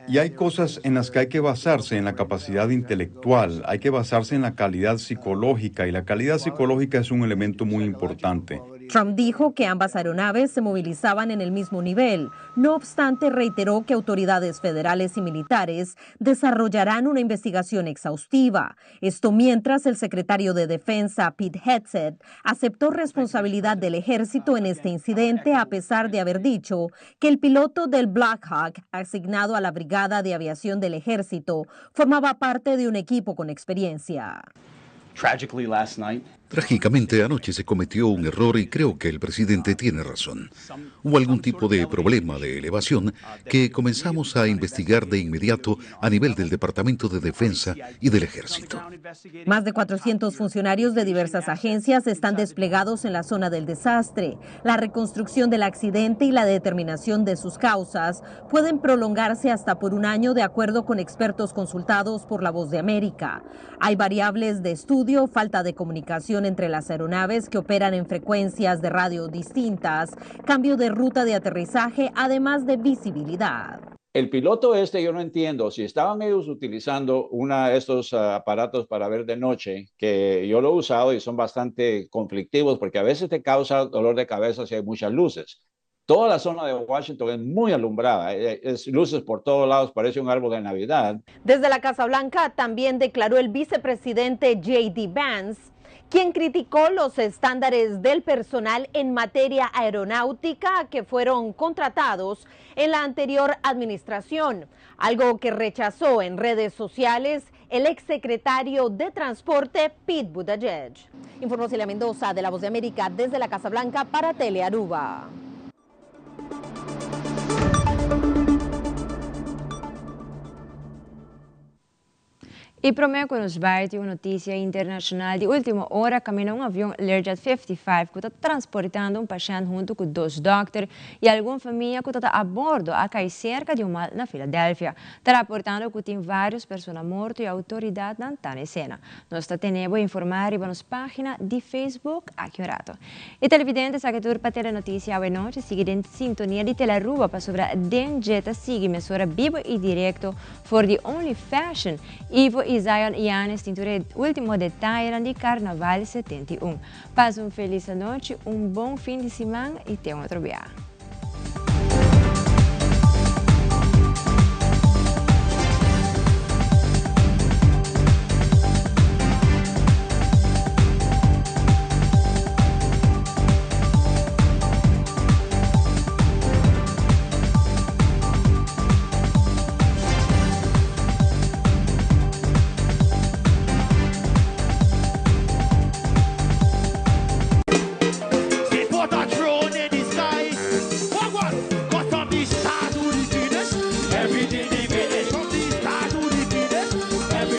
Y hay cosas en las que hay que basarse en la capacidad intelectual, hay que basarse en la calidad psicológica y la calidad psicológica es un elemento muy importante. Trump dijo que ambas aeronaves se movilizaban en el mismo nivel. No obstante, reiteró que autoridades federales y militares desarrollarán una investigación exhaustiva. Esto mientras el secretario de Defensa, Pete Hegseth, aceptó responsabilidad del ejército en este incidente a pesar de haber dicho que el piloto del Black Hawk, asignado a la Brigada de Aviación del Ejército, formaba parte de un equipo con experiencia. Trágicamente anoche se cometió un error y creo que el presidente tiene razón. Hubo algún tipo de problema de elevación que comenzamos a investigar de inmediato a nivel del Departamento de Defensa y del Ejército. Más de 400 funcionarios de diversas agencias están desplegados en la zona del desastre. La reconstrucción del accidente y la determinación de sus causas pueden prolongarse hasta por un año de acuerdo con expertos consultados por La Voz de América. Hay variables de estudio, falta de comunicación entre las aeronaves que operan en frecuencias de radio distintas, cambio de ruta de aterrizaje, además de visibilidad. El piloto este, yo no entiendo, si estaban ellos utilizando una de estos aparatos para ver de noche, que yo lo he usado y son bastante conflictivos porque a veces te causa dolor de cabeza si hay muchas luces. Toda la zona de Washington es muy alumbrada, es luces por todos lados, parece un árbol de Navidad. Desde la Casa Blanca también declaró el vicepresidente J.D. Vance, quien criticó los estándares del personal en materia aeronáutica que fueron contratados en la anterior administración, algo que rechazó en redes sociales el exsecretario de Transporte Pete Buttigieg. Informó Celia Mendoza de La Voz de América desde la Casa Blanca para Telearuba. Y prome cu nos bay tin un noticia internacional di ultimo ora caminda un avion Learjet 55 cu ta transportando un pashent hunto cu dos dokter y algun famia cu ta a bordo a cay cerca di un mall na Philadelphia. Ta raportando cu tin varios persona morto y autoridadnan ta na escena. Nos ta tene bo informa riba nos pagina di Facebook aki un rato. Y televidente esaki tur pa Telenoticia awe nochi. Sigui den sintonia di Telearuba pasobra den dje ta sigui mesora bibo y directo For di Only Fashion, Ivo y Zion Yanes tin tur e ultimo detayenan di Carnaval 71. Pasa un feliz anochi, un bon fin di siman y te un otro bia.